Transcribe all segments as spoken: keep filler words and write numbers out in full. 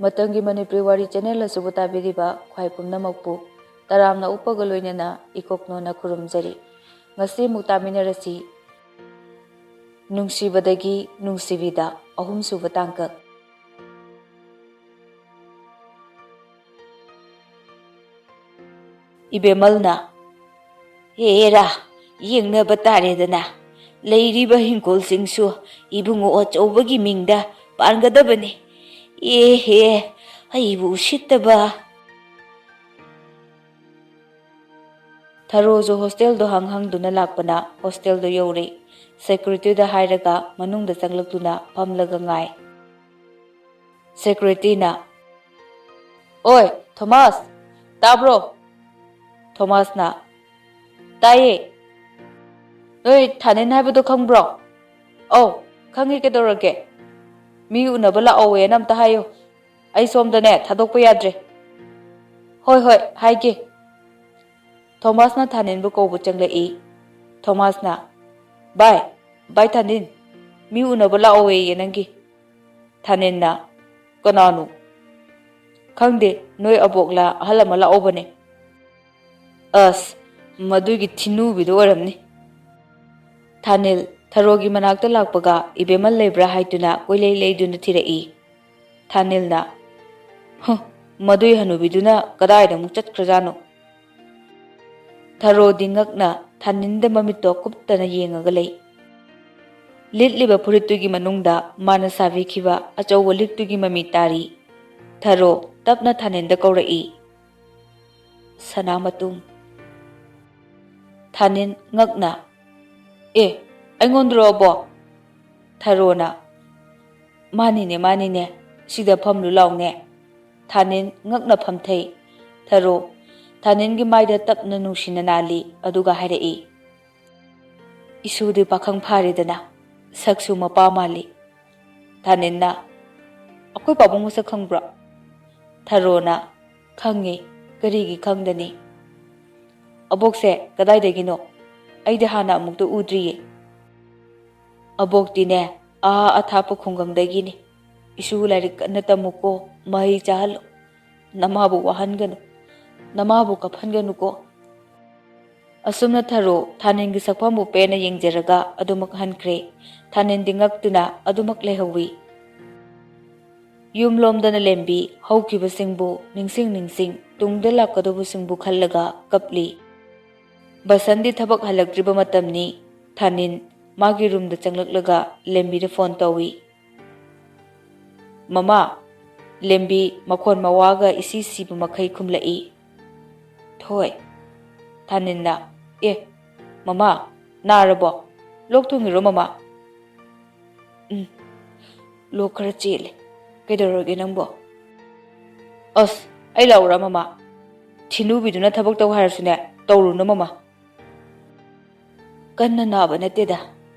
ꯃꯇꯝꯒꯤ ꯃꯅꯤꯄꯨꯔꯤ ꯋꯥꯔꯤ ꯆꯦꯅꯦꯜ ꯑꯁꯤꯕꯨ ꯇꯥꯕꯤꯔꯤꯕ ꯈ꯭ꯋꯥꯏ ꯄꯨꯝꯅꯃꯛꯄꯨ ꯇꯔꯥꯝꯅ ꯑꯣꯛꯄꯒ ꯂꯣꯏꯅꯅ ꯏꯀꯣꯛꯅꯣꯅ ꯈꯨꯔꯨꯝꯖꯔꯤ꯫ ꯉꯁꯤ ꯑꯃꯨꯛ ꯇꯥꯃꯤꯟꯅꯔꯁꯤ꯫ ꯅꯨꯡꯁꯤꯕꯗꯒꯤ ꯅꯨꯡꯁꯤꯕꯤꯗ ꯑꯍꯨꯝꯁꯨꯕ ꯇꯥꯡꯀꯛ꯫ ꯏꯕꯦꯝꯃꯜꯅ, "ꯍꯦꯔꯥ, ꯌꯦꯡꯅꯕ ꯇꯥꯔꯦꯗꯅ꯫ ꯂꯩꯔꯤꯕ ꯍꯤꯡꯈꯣꯜꯁꯤꯡꯁꯨ ꯏꯕꯨꯡꯉꯣ ꯑꯆꯧꯕꯒꯤ ꯃꯤꯡꯗ ꯄꯥꯟꯒꯗꯕꯅꯤ꯫ ꯑꯦꯍꯦ, ꯑꯩꯕꯨ ꯎꯁꯤꯠꯇꯕ!" ꯊꯔꯣꯁꯨ ꯍꯣꯁꯇꯦꯜꯗꯣ ꯍꯪ ꯍꯪꯗꯨꯅ ꯂꯥꯛꯄꯅ ꯍꯣꯁꯇꯦꯜꯗꯣ ꯌꯧꯔꯦ꯫ ꯁꯦꯀ꯭ꯌꯨꯔꯤꯇꯤꯗ ꯍꯥꯏꯔꯒ ꯃꯅꯨꯡꯗ ꯆꯪꯂꯛꯇꯨꯅ ꯐꯝꯂꯒ ꯉꯥꯏ꯫ ꯁꯦꯀ꯭ꯌꯨꯔꯤꯇꯤꯅ, "ꯑꯣꯏ, ꯊꯣꯃꯥꯁ, ꯇꯥꯕ꯭ꯔꯣ?" ꯊꯣꯃꯥꯁꯅ, "ꯇꯥꯏꯌꯦ꯫ ꯅꯣꯏ ꯊꯥꯅꯤꯟ ꯍꯥꯏꯕꯗꯣ ꯈꯪꯕ꯭ꯔꯣ?" "ꯑꯧ, ꯈꯪꯉꯤ, ꯀꯩꯗꯧꯔꯒꯦ?" "ꯃꯤ ꯎꯅꯕ ꯂꯥꯛꯍꯧꯋꯦꯅ ꯑꯝꯇ ꯍꯥꯏꯌꯨ꯫ ꯑꯩ ꯁꯣꯝꯗꯅꯦ ꯊꯥꯗꯣꯛꯄ ꯌꯥꯗ꯭ꯔꯦ꯫" "ꯍꯣꯏ, ꯍꯣꯏ, ꯍꯥꯏꯒꯦ꯫" ꯊꯣꯃꯥꯁꯅ ꯊꯥꯅꯤꯟꯕꯨ ꯀꯧꯕ ꯆꯪꯂꯛꯏ꯫ ꯊꯣꯃꯥꯁꯅ, "ꯚꯥꯏ, ꯚꯥꯏ ꯊꯥꯅꯤꯟ, ꯃꯤ ꯎꯅꯕ ꯂꯥꯛꯍꯧꯋꯦꯌꯦ ꯅꯪꯒꯤ꯫" ꯊꯥꯅꯤꯟꯅ, "ꯀꯅꯥꯅꯣ?" "ꯈꯪꯗꯦ, ꯅꯣꯏ ꯑꯕꯣꯛꯂ ꯑꯍꯜ ꯑꯃ ꯂꯥꯛꯍꯧꯕꯅꯦ꯫" "ꯑꯁ, ꯃꯗꯨꯒꯤ ꯊꯤꯅꯨꯕꯤꯗꯣ ꯑꯣꯏꯔꯝꯅꯤ꯫" ꯊꯥꯅꯤꯜ ꯊꯔꯣꯒꯤ ꯃꯅꯥꯛꯇ ꯂꯥꯛꯄꯒ ꯏꯕꯦꯝꯃ ꯂꯩꯕ꯭ꯔꯥ ꯍꯥꯏꯗꯨꯅ ꯀꯣꯏꯂꯩ ꯂꯩꯗꯨꯅ ꯊꯤꯔꯛꯏ꯫ ꯊꯥꯅꯤꯜꯅ, "ꯍ, ꯃꯗꯨꯏ ꯍꯅꯨꯕꯤꯗꯨꯅ ꯀꯗꯥꯏꯗ ꯑꯃꯨꯛ ꯆꯠꯈ꯭ꯔꯖꯥꯠꯅꯣ?" ꯊꯔꯣꯗꯤ ꯉꯛꯅ ꯊꯥꯅꯤꯟꯗ ꯃꯃꯤꯠꯇꯣ ꯀꯨꯞꯇꯅ ꯌꯦꯡꯉꯒ ꯂꯩ꯫ ꯂꯤꯠꯂꯤꯕ ꯐꯨꯔꯤꯠꯇꯨꯒꯤ ꯃꯅꯨꯡꯗ ꯃꯥꯅ ꯁꯥꯕꯤꯈꯤꯕ ꯑꯆꯧꯕ ꯂꯤꯛꯇꯨꯒꯤ ꯃꯃꯤ ꯇꯥꯔꯤ꯫ ꯊꯔꯣ ꯇꯞꯅ ꯊꯥꯅꯤꯟꯗ ꯀꯧꯔꯛꯏ, "ꯁꯅꯥꯃꯇꯨꯝ꯫" ꯊꯥꯅꯤꯟ ꯉꯛꯅ, "ꯑꯦ, ꯑꯩꯉꯣꯟꯗꯔꯣ ꯑꯕꯣꯛ?" ꯊꯔꯣꯅ, "ꯃꯥꯅꯤꯅꯦ, ꯃꯥꯅꯤꯅꯦ, ꯁꯤꯗ ꯐꯝꯂꯨ ꯂꯥꯎꯅꯦ꯫" ꯊꯥꯅꯤꯟ ꯉꯛꯅ ꯐꯝꯊꯩ꯫ ꯊꯔꯣ ꯊꯥꯅꯤꯟꯒꯤ ꯃꯥꯏꯗ ꯇꯞꯅ ꯅꯨꯡꯁꯤꯅ ꯅꯥꯜꯂꯤ, ꯑꯗꯨꯒ ꯍꯥꯏꯔꯛꯏ, "ꯏꯁꯨꯗꯤ ꯄꯥꯈꯪ ꯐꯥꯔꯦꯗꯅ, ꯁꯛꯁꯨ ꯃꯄꯥ ꯃꯥꯜꯂꯤ꯫" ꯊꯥꯅꯤꯟꯅ, "ꯑꯩꯈꯣꯏ ꯄꯥꯕꯨꯡ ꯃꯁꯛ ꯈꯪꯕ꯭ꯔꯣ?" ꯊꯔꯣꯅ, "ꯈꯪꯉꯤ, ꯀꯔꯤꯒꯤ ꯈꯪꯗꯅꯤ? ꯑꯕꯣꯛꯁꯦ ꯀꯗꯥꯏꯗꯒꯤꯅꯣ? ꯑꯩꯗꯤ ꯍꯥꯟꯅ ꯑꯃꯨꯛꯇ ꯎꯗ꯭ꯔꯤꯌꯦ꯫" "ꯑꯕꯣꯛꯇꯤꯅꯦ, ꯑꯥ ꯑꯊꯥꯞꯄ ꯈꯨꯡꯒꯪꯗꯒꯤꯅꯤ꯫ "ꯏꯁꯨ ꯂꯥꯏꯔꯤꯛ ꯀꯟꯅ ꯇꯝꯃꯨꯀꯣ, ꯃꯍꯩ ꯆꯥꯍꯜꯂꯨ꯫ ꯅꯃꯥꯕꯨ ꯋꯥꯍꯟꯒꯅꯨ, ꯅꯃꯥꯕꯨ ꯀꯞꯍꯟꯒꯅꯨꯀꯣ"꯫ ꯑꯁꯨꯝꯅ ꯊꯔꯣ ꯊꯥꯅꯤꯟꯒꯤ ꯁꯛꯐꯝꯕꯨ ꯄꯦꯟꯅ ꯌꯦꯡꯖꯔꯒ ꯑꯗꯨꯃꯛ ꯍꯟꯈ꯭ꯔꯦ꯫ ꯊꯥꯅꯤꯟꯗꯤ ꯉꯛꯇꯨꯅ ꯑꯗꯨꯃꯛ ꯂꯩꯍꯧꯋꯤ꯫ ꯌꯨꯝꯂꯣꯝꯗꯅ ꯂꯦꯝꯕꯤ ꯍꯧꯈꯤꯕꯁꯤꯡꯕꯨ ꯅꯤꯡꯁꯤꯡ ꯅꯤꯡꯁꯤꯡ ꯇꯨꯡꯗ ꯂꯥꯛꯀꯗꯧꯕꯁꯤꯡꯕꯨ ꯈꯜꯂꯒ ꯀꯞꯂꯤ꯫ ꯕꯁꯟꯗꯤ ꯊꯕꯛ ꯍꯜꯂꯛꯇ꯭ꯔꯤꯕ ꯃꯇꯝꯅꯤ꯫ ꯊꯥꯅꯤꯟ ꯃꯥꯒꯤ ꯔꯨꯝꯗ ꯆꯪꯂꯛꯂꯒ ꯂꯦꯝꯕꯤꯗ ꯐꯣꯟ ꯇꯧꯏ꯫ "ꯃꯃꯥ!" ꯂꯦꯝꯕꯤ ꯃꯈꯣꯟ ꯃꯋꯥꯒ ꯏꯁꯤ ꯁꯤꯕ ꯃꯈꯩ ꯈꯨꯝꯂꯛꯏ꯫ "ꯊꯣꯏ!" ꯊꯥꯅꯤꯟꯅ, "ꯑꯦ, ꯃꯃꯥ, ꯅꯥꯔꯕꯣ? ꯂꯣꯛ ꯊꯨꯡꯉꯤꯔꯣ, ꯃꯃꯥ?" "ꯎꯝ, ꯂꯣꯛ ꯈꯔ ꯆꯦꯜꯂꯦ꯫ ꯀꯩꯗꯧꯔꯒꯦ ꯅꯪꯕꯣ?" "ꯑꯁ, ꯑꯩ ꯂꯥꯛꯎꯔꯥ, ꯃꯃꯥ? ꯊꯤꯅꯨꯕꯤꯗꯨꯅ ꯊꯕꯛ ꯇꯧ ꯍꯥꯏꯔꯁꯨꯅꯦ, ꯇꯧꯔꯨꯅꯨ, ꯃꯃꯥ꯫ ꯀꯟꯅ ꯅꯥꯕ ꯅꯠꯇꯦꯗ,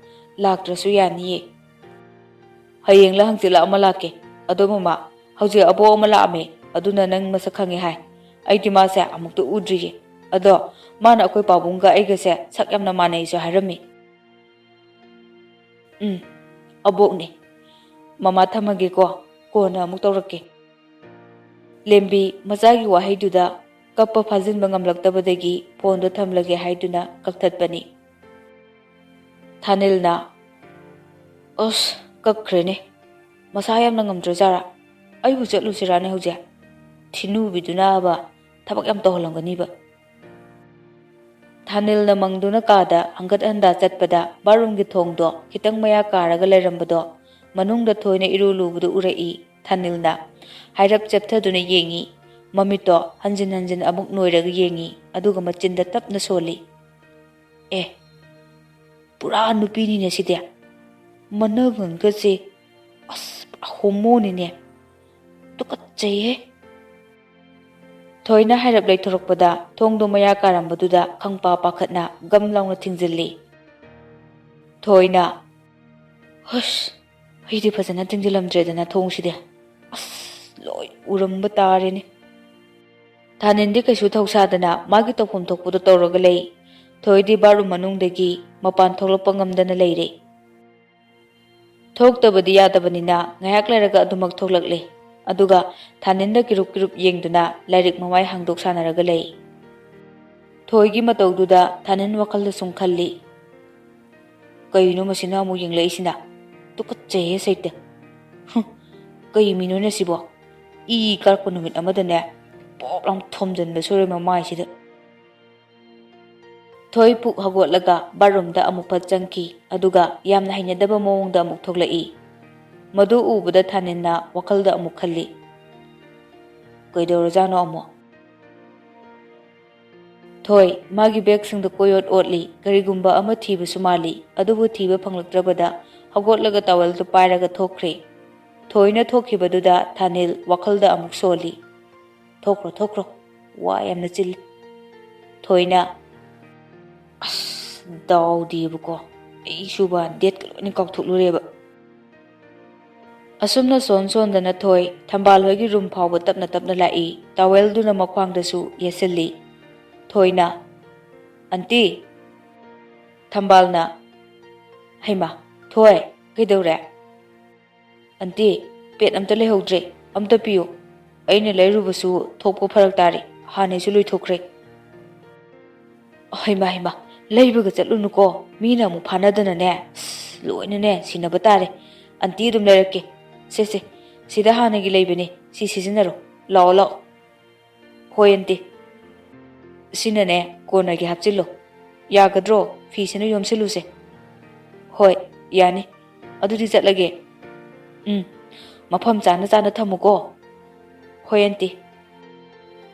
ꯂꯥꯛꯇ꯭ꯔꯁꯨ ꯌꯥꯅꯤꯌꯦ꯫ ꯍꯌꯦꯡꯂ ꯍꯪꯆꯤꯠꯂ ꯑꯃ ꯂꯥꯛꯀꯦ꯫ ꯑꯗꯣ ꯃꯃꯥ, ꯍꯧꯖꯤꯛ ꯑꯕꯣꯛ ꯑꯃ ꯂꯥꯛꯑꯝꯃꯦ, ꯑꯗꯨꯅ ꯅꯪ ꯃꯁꯛ ꯈꯪꯉꯦ ꯍꯥꯏ꯫ ꯑꯩꯗꯤ ꯃꯥꯁꯦ ꯑꯃꯨꯛꯇ ꯎꯗ꯭ꯔꯤꯌꯦ꯫ ꯑꯗꯣ ꯃꯥꯅ ꯑꯩꯈꯣꯏ ꯄꯥꯕꯨꯡꯒ ꯑꯩꯒꯁꯦ ꯁꯛ ꯌꯥꯝꯅ ꯃꯥꯟꯅꯩꯁꯨ ꯍꯥꯏꯔꯝꯃꯤ꯫" "ꯎꯝ, ꯑꯕꯣꯛꯅꯦ꯫ ꯃꯃꯥ, ꯊꯝꯃꯒꯦꯀꯣ, ꯀꯣꯟꯅ ꯑꯃꯨꯛ ꯇꯧꯔꯛꯀꯦ꯫" ꯂꯦꯝꯕꯤ ꯃꯆꯥꯒꯤ ꯋꯥꯍꯩꯗꯨꯗ ꯀꯞꯄ ꯐꯥꯖꯤꯟꯕ ꯉꯝꯂꯛꯇꯕꯗꯒꯤ ꯐꯣꯟꯗꯣ ꯊꯝꯂꯒꯦ ꯍꯥꯏꯗꯨꯅ ꯀꯛꯊꯠꯄꯅꯤ꯫ ꯊꯥꯅꯤꯜꯅ, "ꯑꯁ, ꯀꯛꯈ꯭ꯔꯦꯅꯦ꯫ ꯃꯁꯥ ꯌꯥꯝꯅ ꯉꯝꯗ꯭ꯔꯖꯥꯔꯥ? ꯑꯩꯕꯨ ꯆꯠꯂꯨꯁꯤꯔꯥꯅꯦ ꯍꯧꯖꯤꯛ? ꯊꯤꯅꯨꯕꯤꯗꯨꯅꯕ ꯊꯕꯛ ꯌꯥꯝ ꯇꯧꯍꯜꯂꯝꯒꯅꯤꯕ꯫" ꯊꯥꯅꯤꯜꯅ ꯃꯪꯗꯨꯅ ꯀꯥꯗ ꯍꯪꯒꯠ ꯍꯟꯗꯥ ꯆꯠꯄꯗ ꯕꯥꯠꯔꯨꯝꯒꯤ ꯊꯣꯡꯗꯣ ꯈꯤꯇꯪ ꯃꯌꯥ ꯀꯥꯔꯒ ꯂꯩꯔꯝꯕꯗꯣ ꯃꯅꯨꯡꯗ ꯊꯣꯏꯅ ꯏꯔꯨ ꯂꯨꯕꯗꯨ ꯎꯔꯛꯏ꯫ ꯊꯥꯅꯤꯜꯅ ꯍꯥꯏꯔꯞ ꯆꯦꯞꯊꯗꯨꯅ ꯌꯦꯡꯏ꯫ ꯃꯃꯤꯠꯇꯣ ꯍꯟꯖꯤꯟ ꯍꯟꯖꯤꯟ ꯑꯃꯨꯛ ꯅꯣꯏꯔꯒ ꯌꯦꯡꯏ, ꯑꯗꯨꯒ ꯃꯆꯤꯟꯗ ꯇꯞꯅ ꯁꯣꯜꯂꯤ꯫ "ꯑꯦ, ꯄꯨꯔꯥ ꯅꯨꯄꯤꯅꯤꯅꯦ ꯁꯤꯗꯤ꯫ ꯃꯅꯒꯟꯒꯁꯦ, ꯑꯁ, ꯄꯨꯔꯥ ꯍꯣꯃꯣꯅꯤꯅꯦ꯫ ꯇꯨꯀꯠꯆꯩꯍꯦ!" ꯊꯣꯏꯅ ꯍꯥꯏꯔꯞ ꯂꯩꯊꯣꯔꯛꯄꯗ ꯊꯣꯡꯗꯣ ꯃꯌꯥ ꯀꯥꯔꯝꯕꯗꯨꯗ ꯈꯪꯄꯥ ꯄꯥꯈꯠꯅ ꯒꯝ ꯂꯥꯎꯅ ꯊꯤꯡꯖꯤꯜꯂꯤ꯫ ꯊꯣꯏꯅ, "ꯍꯨꯁ, ꯑꯩꯗꯤ ꯐꯖꯅ ꯊꯤꯡꯖꯤꯜꯂꯝꯗ꯭ꯔꯦꯗꯅ ꯊꯣꯡꯁꯤꯗꯤ꯫ ꯑꯁ, ꯂꯣꯏ ꯎꯔꯝꯕ ꯇꯥꯔꯦꯅꯦ꯫" ꯊꯥꯅꯤꯟꯗꯤ ꯀꯩꯁꯨ ꯊꯧꯁꯥꯗꯅ ꯃꯥꯒꯤ ꯇꯧꯐꯝ ꯊꯣꯛꯄꯗꯣ ꯇꯧꯔꯒ ꯂꯩ꯫ ꯊꯣꯏꯗꯤ ꯕꯥꯠꯔꯨꯝ ꯃꯅꯨꯡꯗꯒꯤ ꯃꯄꯥꯟ ꯊꯣꯛꯂꯛꯄ ꯉꯝꯗꯅ ꯂꯩꯔꯦ꯫ ꯊꯣꯛꯇꯕꯗꯤ ꯌꯥꯗꯕꯅꯤꯅ ꯉꯥꯏꯍꯥꯛ ꯂꯩꯔꯒ ꯑꯗꯨꯃꯛ ꯊꯣꯛꯂꯛꯂꯦ꯫ ꯑꯗꯨꯒ ꯊꯥꯅꯤꯟꯗ ꯀꯤꯔꯨꯞ ꯀꯤꯔꯨꯞ ꯌꯦꯡꯗꯨꯅ ꯂꯥꯏꯔꯤꯛ ꯃꯃꯥꯏ ꯍꯥꯡꯗꯣꯛ ꯁꯥꯟꯅꯔꯒ ꯂꯩ꯫ ꯊꯣꯏꯒꯤ ꯃꯇꯧꯗꯨꯗ ꯊꯥꯅꯤꯟ ꯋꯥꯈꯜꯗ ꯁꯨꯝ ꯈꯜꯂꯤ, "ꯀꯩꯅꯣ ꯃꯁꯤꯅ ꯑꯃꯨꯛ ꯌꯦꯡꯂꯛꯏꯁꯤꯅ? ꯇꯨꯀꯠꯆꯩꯍꯦ ꯁꯩꯇ꯫ ꯍꯨꯝ, ꯀꯩ ꯃꯤꯅꯣꯅꯦ ꯁꯤꯕꯣ? ꯏ ꯀꯥꯔꯛꯄ ꯅꯨꯃꯤꯠ ꯑꯃꯗꯅꯦ, ꯄꯣꯞ ꯂꯥꯎ ꯊꯣꯝꯖꯤꯟꯕ ꯁꯣꯏꯔꯣꯏ ꯃꯃꯥꯏꯁꯤꯗ"꯫ ꯊꯣꯏ ꯄꯨꯛ ꯍꯧꯒꯠꯂꯒ ꯕꯥꯠꯔꯨꯝꯗ ꯑꯃꯨꯛ ꯐꯠ ꯆꯪꯈꯤ, ꯑꯗꯨꯒ ꯌꯥꯝꯅ ꯍꯩꯅꯗꯕ ꯃꯑꯣꯡꯗ ꯑꯃꯨꯛ ꯊꯣꯛꯂꯛꯏ꯫ ꯃꯗꯨ ꯎꯕꯗ ꯊꯥꯅꯤꯟꯅ ꯋꯥꯈꯜꯗ ꯑꯃꯨꯛ ꯈꯜꯂꯤ, "ꯀꯩꯗꯧꯔꯖꯥꯠꯅꯣ ꯑꯃꯨꯛ?" ꯊꯣꯏ ꯃꯥꯒꯤ ꯕꯦꯒꯁꯤꯡꯗ ꯀꯣꯏꯑꯣꯠ ꯑꯣꯠꯂꯤ꯫ ꯀꯔꯤꯒꯨꯝꯕ ꯑꯃ ꯊꯤꯕꯁꯨ ꯃꯥꯜꯂꯤ꯫ ꯑꯗꯨꯕꯨ ꯊꯤꯕ ꯐꯪꯂꯛꯇ꯭ꯔꯕꯗ ꯍꯧꯒꯠꯂꯒ ꯇꯥꯋꯦꯜꯗꯨ ꯄꯥꯏꯔꯒ ꯊꯣꯛꯈ꯭ꯔꯦ꯫ ꯊꯣꯏꯅ ꯊꯣꯛꯈꯤꯕꯗꯨꯗ ꯊꯥꯅꯤꯜ ꯋꯥꯈꯜꯗ ꯑꯃꯨꯛ ꯁꯣꯜꯂꯤ꯫ "ꯊꯣꯛꯈ꯭ꯔꯣ, ꯊꯣꯛꯈ꯭ꯔꯣ꯫ ꯋꯥ ꯌꯥꯝꯅ ꯆꯤꯜꯂꯤ"꯫ ꯊꯣꯏꯅ, "ꯑꯁ, ꯗꯥꯎꯗꯤꯕꯀꯣ꯫ ꯑꯩꯁꯨꯕ ꯗꯦꯠꯀ ꯂꯣꯏꯅ ꯀꯥꯎꯊꯣꯛꯂꯨꯔꯦꯕ"꯫ ꯑꯁꯨꯝꯅ ꯁꯣꯟ ꯁꯣꯟꯗꯅ ꯊꯣꯏ ꯊꯝꯕꯥꯜ ꯍꯣꯏꯒꯤ ꯔꯨꯝ ꯐꯥꯎꯕ ꯇꯞꯅ ꯇꯞꯅ ꯂꯥꯛꯏ꯫ ꯇꯥꯋꯦꯜꯗꯨꯅ ꯃꯈ꯭ꯋꯥꯡꯗꯁꯨ ꯌꯦꯠꯁꯤꯜꯂꯤ꯫ ꯊꯣꯏꯅ, "ꯑꯟꯇꯤ"꯫ ꯊꯝꯕꯥꯜꯅ, "ꯍꯩꯃꯥ, ꯊꯣꯏ, ꯀꯩꯗꯧꯔꯦ?" "ꯑꯟꯇꯤ, ꯄꯦꯠ ꯑꯝꯇ ꯂꯩꯍꯧꯗ꯭ꯔꯦ, ꯑꯝꯇ ꯄꯤꯌꯨ꯫ ꯑꯩꯅ ꯂꯩꯔꯨꯕꯁꯨ ꯊꯣꯛꯄ ꯐꯔꯛ ꯇꯥꯔꯦ, ꯍꯥꯟꯅꯩꯁꯨ ꯂꯣꯏꯊꯣꯛꯈ꯭ꯔꯦ"꯫ "ꯍꯩꯃꯥ, ꯍꯩꯃꯥ, ꯂꯩꯕꯒ ꯆꯠꯂꯨꯅꯨꯀꯣ, ꯃꯤꯅ ꯑꯃꯨꯛ ꯐꯥꯅꯗꯅꯅꯦ, ꯑꯁ, ꯂꯣꯏꯅꯅꯦ ꯁꯤꯟꯅꯕ ꯇꯥꯔꯦ꯫ ꯑꯟꯇꯤ ꯑꯗꯨꯝ ꯂꯩꯔꯛꯀꯦ꯫ ꯁꯦ, ꯁꯦ, ꯁꯤꯗ ꯍꯥꯟꯅꯒꯤ ꯂꯩꯕꯅꯦ, ꯁꯤ ꯁꯤꯖꯤꯟꯅꯔꯣ꯫ ꯂꯥꯛꯑꯣ, ꯂꯥꯛꯑꯣ"꯫ "ꯍꯣꯏ, ꯑꯟꯇꯤ꯫ ꯁꯤꯅꯅꯦ ꯀꯣꯟꯅꯒꯤ ꯍꯥꯞꯆꯤꯜꯂꯣ꯫ ꯌꯥꯒꯗ꯭ꯔꯣ? ꯐꯤꯁꯤꯅ ꯌꯣꯝꯁꯤꯜꯂꯨꯁꯦ"꯫ "ꯍꯣꯏ, ꯌꯥꯅꯤ꯫ ꯑꯗꯨꯗꯤ ꯆꯠꯂꯒꯦ"꯫ "ꯎꯝ, ꯃꯐꯝ ꯆꯥꯅ ꯆꯥꯅ ꯊꯝꯃꯨꯀꯣ"꯫ "ꯍꯣꯏ, ꯑꯟꯇꯤ"꯫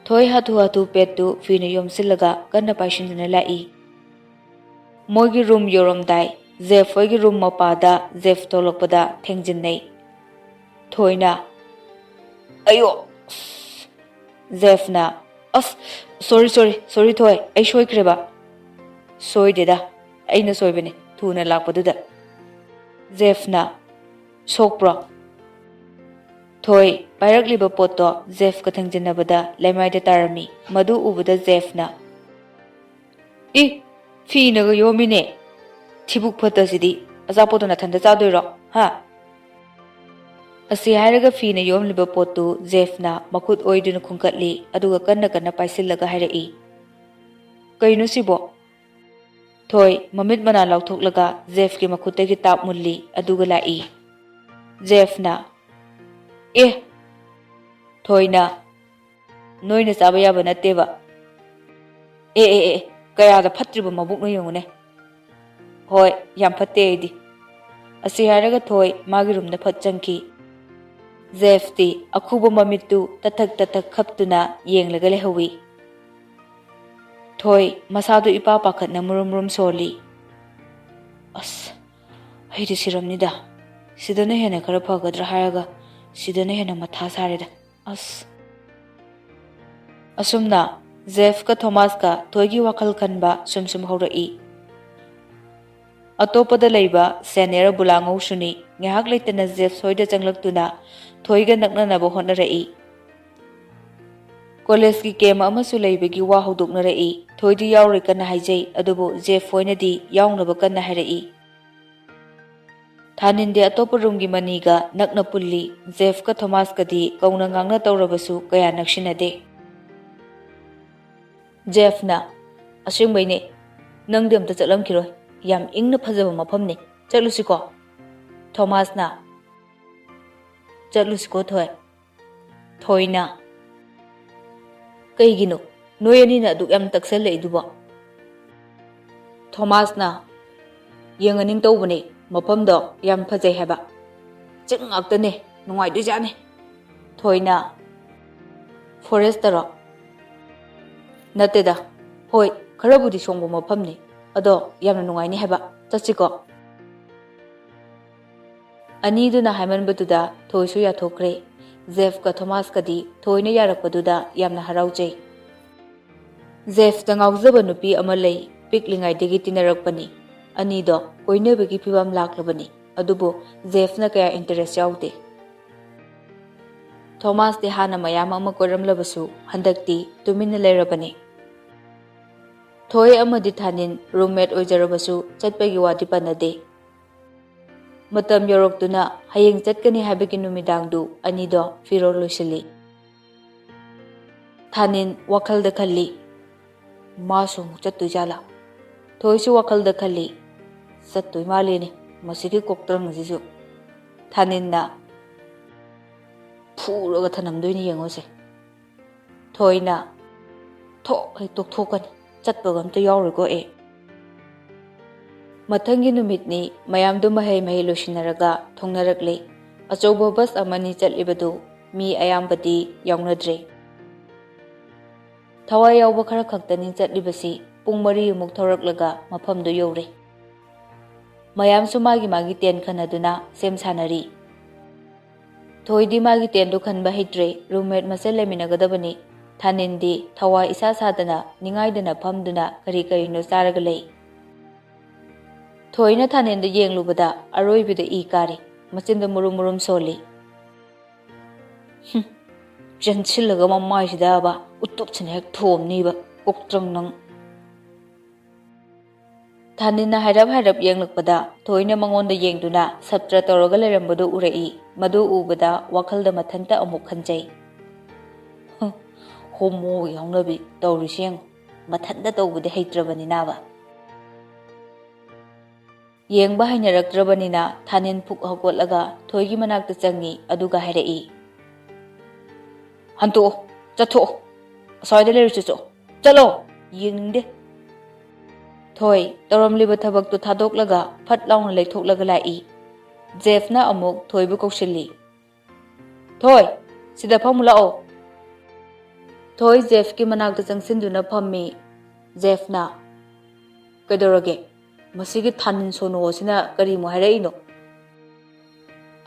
ꯊꯣꯏ ꯍꯥꯊꯨ ꯍꯥꯊꯨ ꯄꯦꯠꯇꯨ ꯐꯤꯅ ꯌꯣꯝꯁꯤꯜꯂꯒ ꯀꯟꯅ ꯄꯥꯏꯁꯤꯟꯗꯨꯅ ꯂꯥꯛꯏ꯫ ꯃꯣꯏꯒꯤ ꯔꯨꯝ ꯌꯧꯔꯝꯗꯥꯏ, ꯖꯦꯐ ꯍꯣꯏꯒꯤ ꯔꯨꯝ ꯃꯄꯥꯗ ꯖꯦꯐ ꯊꯣꯛꯂꯛꯄꯗ ꯊꯦꯡꯖꯤꯟꯅꯩ꯫ ꯊꯣꯏꯅ, "ꯑꯌꯣ!" ꯖꯦꯐꯅ, "ꯑꯁ, ꯁꯣꯔꯤ, ꯁꯣꯔꯤ, ꯁꯣꯔꯤ ꯊꯣꯏ, ꯑꯩ ꯁꯣꯏꯈ꯭ꯔꯦꯕ"꯫ "ꯁꯣꯏꯗꯦꯗ, ꯑꯩꯅ ꯁꯣꯏꯕꯅꯦ, ꯊꯨꯅ ꯂꯥꯛꯄꯗꯨꯗ"꯫ ꯖꯦꯐꯅ, "ꯁꯣꯛꯄ꯭ꯔꯣ?" ꯊꯣꯏ ꯄꯥꯏꯔꯛꯂꯤꯕ ꯄꯣꯠꯇꯣ ꯖꯦꯐꯀ ꯊꯦꯡꯖꯤꯟꯅꯕꯗ ꯂꯩꯃꯥꯏꯗ ꯇꯥꯔꯝꯃꯤ꯫ ꯃꯗꯨ ꯎꯕꯗ ꯖꯦꯐꯅ, "ꯏ, ꯐꯤꯅꯒ ꯌꯣꯝꯃꯤꯅꯦ꯫ ꯊꯤꯕꯨꯛ ꯐꯠꯇꯁꯤꯗꯤ, ꯑꯆꯥꯄꯣꯠꯇꯣ ꯅꯊꯟꯇ ꯆꯥꯗꯣꯏꯔꯣ?" ꯍꯥ?" ꯑꯁꯤ ꯍꯥꯏꯔꯒ ꯐꯤꯅ ꯌꯣꯝꯂꯤꯕ ꯄꯣꯠꯇꯨ ꯖꯦꯐꯅ ꯃꯈꯨꯠ ꯑꯣꯏꯗꯨꯅ ꯈꯨꯟꯀꯠꯂꯤ, ꯑꯗꯨꯒ ꯀꯟꯅ ꯀꯟꯅ ꯄꯥꯏꯁꯤꯜꯂꯒ ꯍꯥꯏꯔꯛꯏ, "ꯀꯩꯅꯣ ꯁꯤꯕꯣ?" ꯊꯣꯏ ꯃꯃꯤꯠ ꯃꯅꯥ ꯂꯥꯎꯊꯣꯛꯂꯒ ꯖꯦꯐꯀꯤ ꯃꯈꯨꯠꯇꯒꯤ ꯇꯥꯞ ꯃꯨꯜꯂꯤ, ꯑꯗꯨꯒ ꯂꯥꯛꯏ꯫ ꯖꯦꯐꯅ, "ꯑꯦ!" ꯊꯣꯏꯅ, "ꯅꯣꯏꯅ ꯆꯥꯕ ꯌꯥꯕ ꯅꯠꯇꯦꯕ꯫ ꯑꯦ, ꯑꯦ, ꯑꯦ, ꯀꯌꯥꯗ ꯐꯠꯇ꯭ꯔꯤꯕ ꯃꯕꯨꯛꯅꯣ ꯌꯦꯡꯉꯨꯅꯦ꯫ ꯍꯣꯏ, ꯌꯥꯝ ꯐꯠꯇꯦ ꯑꯩꯗꯤ"꯫ ꯑꯁꯤ ꯍꯥꯏꯔꯒ ꯊꯣꯏ ꯃꯥꯒꯤ ꯔꯨꯝꯗ ꯐꯠ ꯆꯪꯈꯤ꯫ ꯖꯦꯐꯇꯤ ꯑꯈꯨꯕ ꯃꯃꯤꯠꯇꯨ ꯇꯊꯛ ꯇꯊꯛ ꯈꯞꯇꯨꯅ ꯌꯦꯡꯂꯒ ꯂꯩꯍꯧꯏ꯫ ꯊꯣꯏ ꯃꯁꯥꯗꯨ ꯏꯄꯥ ꯄꯥꯈꯠꯅ ꯃꯨꯔꯨꯝ ꯃꯨꯔꯨꯝ ꯁꯣꯜꯂꯤ꯫ "ꯑꯁ, ꯑꯩꯗꯤ ꯁꯤꯔꯝꯅꯤꯗ꯫ ꯁꯤꯗꯅ ꯍꯦꯟꯅ ꯈꯔ ꯐꯒꯗ꯭ꯔꯥ ꯍꯥꯏꯔꯒ ꯁꯤꯗꯅ ꯍꯦꯟꯅ ꯃꯊꯥ ꯁꯥꯔꯦꯗ꯫ ꯑꯁ"꯫ ꯑꯁꯨꯝꯅ ꯖꯦꯐꯀ ꯊꯣꯃꯥꯁꯀ ꯊꯣꯏꯒꯤ ꯋꯥꯈꯜ ꯈꯟꯕ ꯁꯨꯝ ꯁꯨꯝ ꯍꯧꯔꯛꯏ꯫ ꯑꯇꯣꯞꯄꯗ ꯂꯩꯕ ꯁꯦꯅꯤꯌꯔ ꯕꯨꯂꯥꯉꯧꯁꯨꯅꯤ ꯉꯥꯏꯍꯥꯛ ꯂꯩꯇꯅ ꯖꯦꯐ ꯍꯣꯏꯗ ꯆꯪꯂꯛꯇꯨꯅ ꯊꯣꯏꯒ ꯅꯛꯅꯅꯕ ꯍꯣꯠꯅꯔꯛꯏ꯫ ꯀꯣꯂꯦꯖꯀꯤ ꯀꯦꯝ ꯑꯃꯁꯨ ꯂꯩꯕꯒꯤ ꯋꯥ ꯍꯧꯗꯣꯛꯅꯔꯛꯏ꯫ ꯊꯣꯏꯗꯤ ꯌꯥꯎꯔꯣꯏ ꯀꯟꯅ ꯍꯥꯏꯖꯩ, ꯑꯗꯨꯕꯨ ꯖꯦꯐ ꯍꯣꯏꯅꯗꯤ ꯌꯥꯎꯅꯕ ꯀꯟꯅ ꯍꯥꯏꯔꯛꯏ꯫ ꯊꯥꯅꯤꯟꯗꯤ ꯑꯇꯣꯞꯄ ꯔꯨꯝꯒꯤ ꯃꯅꯤꯒ ꯅꯛꯅ ꯄꯨꯜꯂꯤ꯫ ꯖꯦꯐꯀ ꯊꯣꯃꯥꯁꯀꯗꯤ ꯀꯧꯅ ꯉꯥꯡꯅ ꯇꯧꯔꯕꯁꯨ ꯀꯌꯥ ꯅꯛꯁꯤꯟꯅꯗꯦ꯫ ꯖꯦꯐꯅ, "ꯑꯁꯦꯡꯕꯩꯅꯦ, ꯅꯪꯗꯤ ꯑꯝꯇ ꯆꯠꯂꯝꯈꯤꯔꯣꯏ꯫ ꯌꯥꯝ ꯏꯪꯅ ꯐꯖꯕ ꯃꯐꯝꯅꯤ꯫ ꯆꯠꯂꯨꯁꯤꯀꯣ?" ꯊꯣꯃꯥꯁꯅ, "ꯆꯠꯂꯨꯁꯤꯀꯣ ꯊꯣꯏ"꯫ ꯊꯣꯏꯅ, "ꯀꯩꯒꯤꯅꯣ ꯅꯣꯏ ꯑꯅꯤꯅ ꯑꯗꯨꯛ ꯌꯥꯝ ꯇꯛꯁꯜꯂꯛꯏꯗꯨꯕꯣ?" ꯊꯣꯃꯥꯁꯅ, "ꯌꯦꯡꯉꯅꯤꯡ ꯇꯧꯕꯅꯦ, ꯃꯐꯝꯗꯣ ꯌꯥꯝ ꯐꯖꯩ ꯍꯥꯏꯕ꯫ ꯆꯤꯡ ꯉꯥꯛꯇꯅꯦ, ꯅꯨꯡꯉꯥꯏꯗꯣꯏꯖꯥꯠꯅꯤ"꯫ ꯊꯣꯏꯅ, "ꯐꯣꯔꯦꯁꯇꯔꯣ?" "ꯅꯠꯇꯦꯗ, ꯍꯣꯏ, ꯈꯔꯕꯨꯗꯤ ꯁꯣꯡꯕ ꯃꯐꯝꯅꯤ, ꯑꯗꯣ ꯌꯥꯝꯅ ꯅꯨꯡꯉꯥꯏꯅꯤ ꯍꯥꯏꯕ꯫ ꯆꯠꯁꯤꯀꯣ?" ꯑꯅꯤꯗꯨꯅ ꯍꯥꯏꯃꯟꯕꯗꯨꯗ ꯊꯣꯏꯁꯨ ꯌꯥꯊꯣꯛꯈ꯭ꯔꯦ꯫ ꯖꯦꯐꯀ ꯊꯣꯃꯥꯁꯀꯗꯤ ꯊꯣꯏꯅ ꯌꯥꯔꯛꯄꯗꯨꯗ ꯌꯥꯝꯅ ꯍꯔꯥꯎꯖꯩ꯫ ꯖꯦꯐꯇ ꯉꯥꯎꯖꯕ ꯅꯨꯄꯤ ꯑꯃ ꯂꯩ, ꯄꯤꯛꯂꯤꯉꯩꯗꯒꯤ ꯇꯤꯟꯅꯔꯛꯄꯅꯤ꯫ ꯑꯅꯤꯗꯣ ꯀꯣꯏꯅꯕꯒꯤ ꯐꯤꯕꯝ ꯂꯥꯛꯂꯕꯅꯤ, ꯑꯗꯨꯕꯨ ꯖꯦꯐꯅ ꯀꯌꯥ ꯏꯟꯇꯔꯦꯁ ꯌꯥꯎꯗꯦ꯫ ꯊꯣꯃꯥꯁꯇꯤ ꯍꯥꯟꯅ ꯃꯌꯥꯝ ꯑꯃ ꯀꯣꯏꯔꯝꯂꯕꯁꯨ ꯍꯟꯗꯛꯇꯤ ꯇꯨꯃꯤꯟꯅ ꯂꯩꯔꯕꯅꯤ꯫ ꯊꯣꯏ ꯑꯃꯗꯤ ꯊꯥꯅꯤꯟ ꯔꯨꯝꯃꯦꯠ ꯑꯣꯏꯖꯔꯕꯁꯨ ꯆꯠꯄꯒꯤ ꯋꯥꯗꯤ ꯄꯟꯅꯗꯦ꯫ ꯃꯇꯝ ꯌꯧꯔꯛꯇꯨꯅ ꯍꯌꯦꯡ ꯆꯠꯀꯅꯤ ꯍꯥꯏꯕꯒꯤ ꯅꯨꯃꯤꯗꯥꯡꯗꯨ ꯑꯅꯤꯗꯣ ꯐꯤꯔꯣꯜ ꯂꯣꯏꯁꯤꯜꯂꯤ꯫ ꯊꯥꯅꯤꯟ ꯋꯥꯈꯜꯗ ꯈꯜꯂꯤ, "ꯃꯥꯁꯨ ꯑꯃꯨꯛ ꯆꯠꯇꯣꯏ ꯖꯥꯠꯂꯥ?" ꯊꯣꯏꯁꯨ ꯋꯥꯈꯜꯗ ꯈꯜꯂꯤ, "ꯆꯠꯇꯣꯏ ꯃꯥꯜꯂꯦꯅꯦ ꯃꯁꯤꯒꯤ ꯀꯣꯛꯇ꯭ꯔꯪ ꯑꯁꯤꯁꯨ꯫ ꯊꯥꯅꯤꯟꯅ ꯐꯨꯔꯒ ꯊꯅꯝꯗꯣꯏꯅꯤ ꯌꯦꯡꯉꯨꯁꯦ꯫" ꯊꯣꯏꯅ, "ꯊꯣꯛ ꯍꯦꯛ ꯇꯣꯛꯊꯣꯛꯀꯅꯤ, ꯆꯠꯄꯒ ꯑꯝꯇ ꯌꯥꯎꯔꯣꯏꯀꯣ ꯑꯦ꯫" ꯃꯊꯪꯒꯤ ꯅꯨꯃꯤꯠꯅꯤ꯫ ꯃꯌꯥꯝꯗꯨ ꯃꯍꯩ ꯃꯍꯩ ꯂꯣꯏꯁꯤꯟꯅꯔꯒ ꯊꯣꯡꯅꯔꯛꯂꯤ꯫ ꯑꯆꯧꯕ ꯕꯁ ꯑꯃꯅꯤ ꯆꯠꯂꯤꯕꯗꯨ ꯃꯤ ꯑꯌꯥꯝꯕꯗꯤ ꯌꯥꯎꯅꯗ꯭ꯔꯦ꯫ ꯊꯋꯥꯏ ꯌꯥꯎꯕ ꯈꯔ ꯈꯛꯇꯅꯤ ꯆꯠꯂꯤꯕꯁꯤ꯫ ꯄꯨꯡ ꯃꯔꯤꯃꯨꯛ ꯊꯧꯔꯛꯂꯒ ꯃꯐꯝꯗꯨ ꯌꯧꯔꯦ꯫ ꯃꯌꯥꯝꯁꯨ ꯃꯥꯒꯤ ꯃꯥꯒꯤ ꯇꯦꯟ ꯈꯟꯅꯗꯨꯅ ꯁꯦꯝ ꯁꯥꯅꯔꯤ꯫ ꯊꯣꯏꯗꯤ ꯃꯥꯒꯤ ꯇꯦꯟꯗꯨ ꯈꯟꯕ ꯍꯩꯇ꯭ꯔꯦ꯫ ꯔꯨꯝꯃꯦꯠ ꯃꯁꯦꯜ ꯂꯩꯃꯤꯟꯅꯒꯗꯕꯅꯤ꯫ ꯊꯥꯅꯤꯟꯗꯤ ꯊꯋꯥꯏ ꯏꯁꯥ ꯁꯥꯗꯅ ꯅꯤꯡꯉꯥꯏꯗꯅ ꯐꯝꯗꯨꯅ ꯀꯔꯤ ꯀꯔꯤꯅꯣ ꯆꯥꯔꯒ ꯂꯩ꯫ ꯊꯣꯏꯅ ꯊꯥꯅꯤꯟꯗ ꯌꯦꯡꯂꯨꯕꯗ ꯑꯔꯣꯏꯕꯤꯗ ꯏ ꯀꯥꯔꯤ꯫ ꯃꯆꯤꯟꯗ ꯃꯨꯔꯨꯝ ꯃꯨꯔꯨꯝ ꯁꯣꯜꯂꯤ꯫ "ꯍꯨꯝ, ꯆꯦꯟꯁꯤꯜꯂꯒ ꯃꯃꯥꯏꯁꯤꯗꯕ ꯎꯇꯨꯞꯁꯤꯅ ꯍꯦꯛ ꯊꯣꯝꯅꯤꯕ, ꯀꯣꯛꯇ꯭ꯔꯪ ꯅꯪ꯫" ꯊꯥꯅꯤꯟꯅ ꯍꯥꯏꯔꯞ ꯍꯥꯏꯔꯞ ꯌꯦꯡꯂꯛꯄꯗ ꯊꯣꯏꯅ ꯃꯉꯣꯟꯗ ꯌꯦꯡꯗꯨꯅ ꯁꯞꯇ꯭ꯔ ꯇꯧꯔꯒ ꯂꯩꯔꯝꯕꯗꯨ ꯎꯔꯛꯏ꯫ ꯃꯗꯨ ꯎꯕꯗ ꯋꯥꯈꯜꯗ ꯃꯊꯟꯇ ꯑꯃꯨꯛ ꯈꯟꯖꯩ꯫ "ꯍꯨꯝ, ꯍꯣꯃꯣꯒꯤ ꯍꯧꯅꯕꯤ ꯇꯧꯔꯤꯁꯤ ꯌꯦꯡꯉꯨ, ꯃꯊꯟꯇ ꯇꯧꯕꯗꯤ ꯍꯩꯇ꯭ꯔꯕꯅꯤꯅꯕ꯫" ꯌꯦꯡꯕ ꯍꯩꯅꯔꯛꯇ꯭ꯔꯕꯅꯤꯅ ꯊꯥꯅꯤꯟ ꯐꯨꯛ ꯍꯧꯒꯠꯂꯒ ꯊꯣꯏꯒꯤ ꯃꯅꯥꯛꯇ ꯆꯪꯉꯤ, ꯑꯗꯨꯒ ꯍꯥꯏꯔꯛꯏ, "ꯍꯟꯇꯣꯛꯑꯣ, ꯆꯠꯊꯣꯛꯑꯣ, ꯑꯁ꯭ꯋꯥꯏꯗ ꯂꯩꯔꯨꯆꯣ ꯆꯣ, ꯆꯠꯂꯣ, ꯌꯦꯡꯅꯤꯡꯗꯦ꯫" ꯊꯣꯏ ꯇꯧꯔꯝꯂꯤꯕ ꯊꯕꯛꯇꯨ ꯊꯥꯗꯣꯛꯂꯒ ꯐꯠ ꯂꯥꯎꯅ ꯂꯩꯊꯣꯛꯂꯒ ꯂꯥꯛꯏ꯫ ꯖꯦꯐꯅ ꯑꯃꯨꯛ ꯊꯣꯏꯕꯨ ꯀꯧꯁꯤꯜꯂꯤ꯫ "ꯊꯣꯏ, ꯁꯤꯗ ꯐꯝꯃꯨ ꯂꯥꯛꯑꯣ꯫" ꯊꯣꯏ ꯖꯦꯐꯀꯤ ꯃꯅꯥꯛꯇ ꯆꯪꯁꯤꯟꯗꯨꯅ ꯐꯝꯃꯤ꯫ ꯖꯦꯐꯅ, "ꯀꯩꯗꯧꯔꯒꯦ? ꯃꯁꯤꯒꯤ ꯊꯥꯅꯤꯟ ꯁꯣꯅꯣ ꯑꯁꯤꯅ ꯀꯔꯤꯃꯨꯛ ꯍꯥꯏꯔꯛꯏꯅꯣ?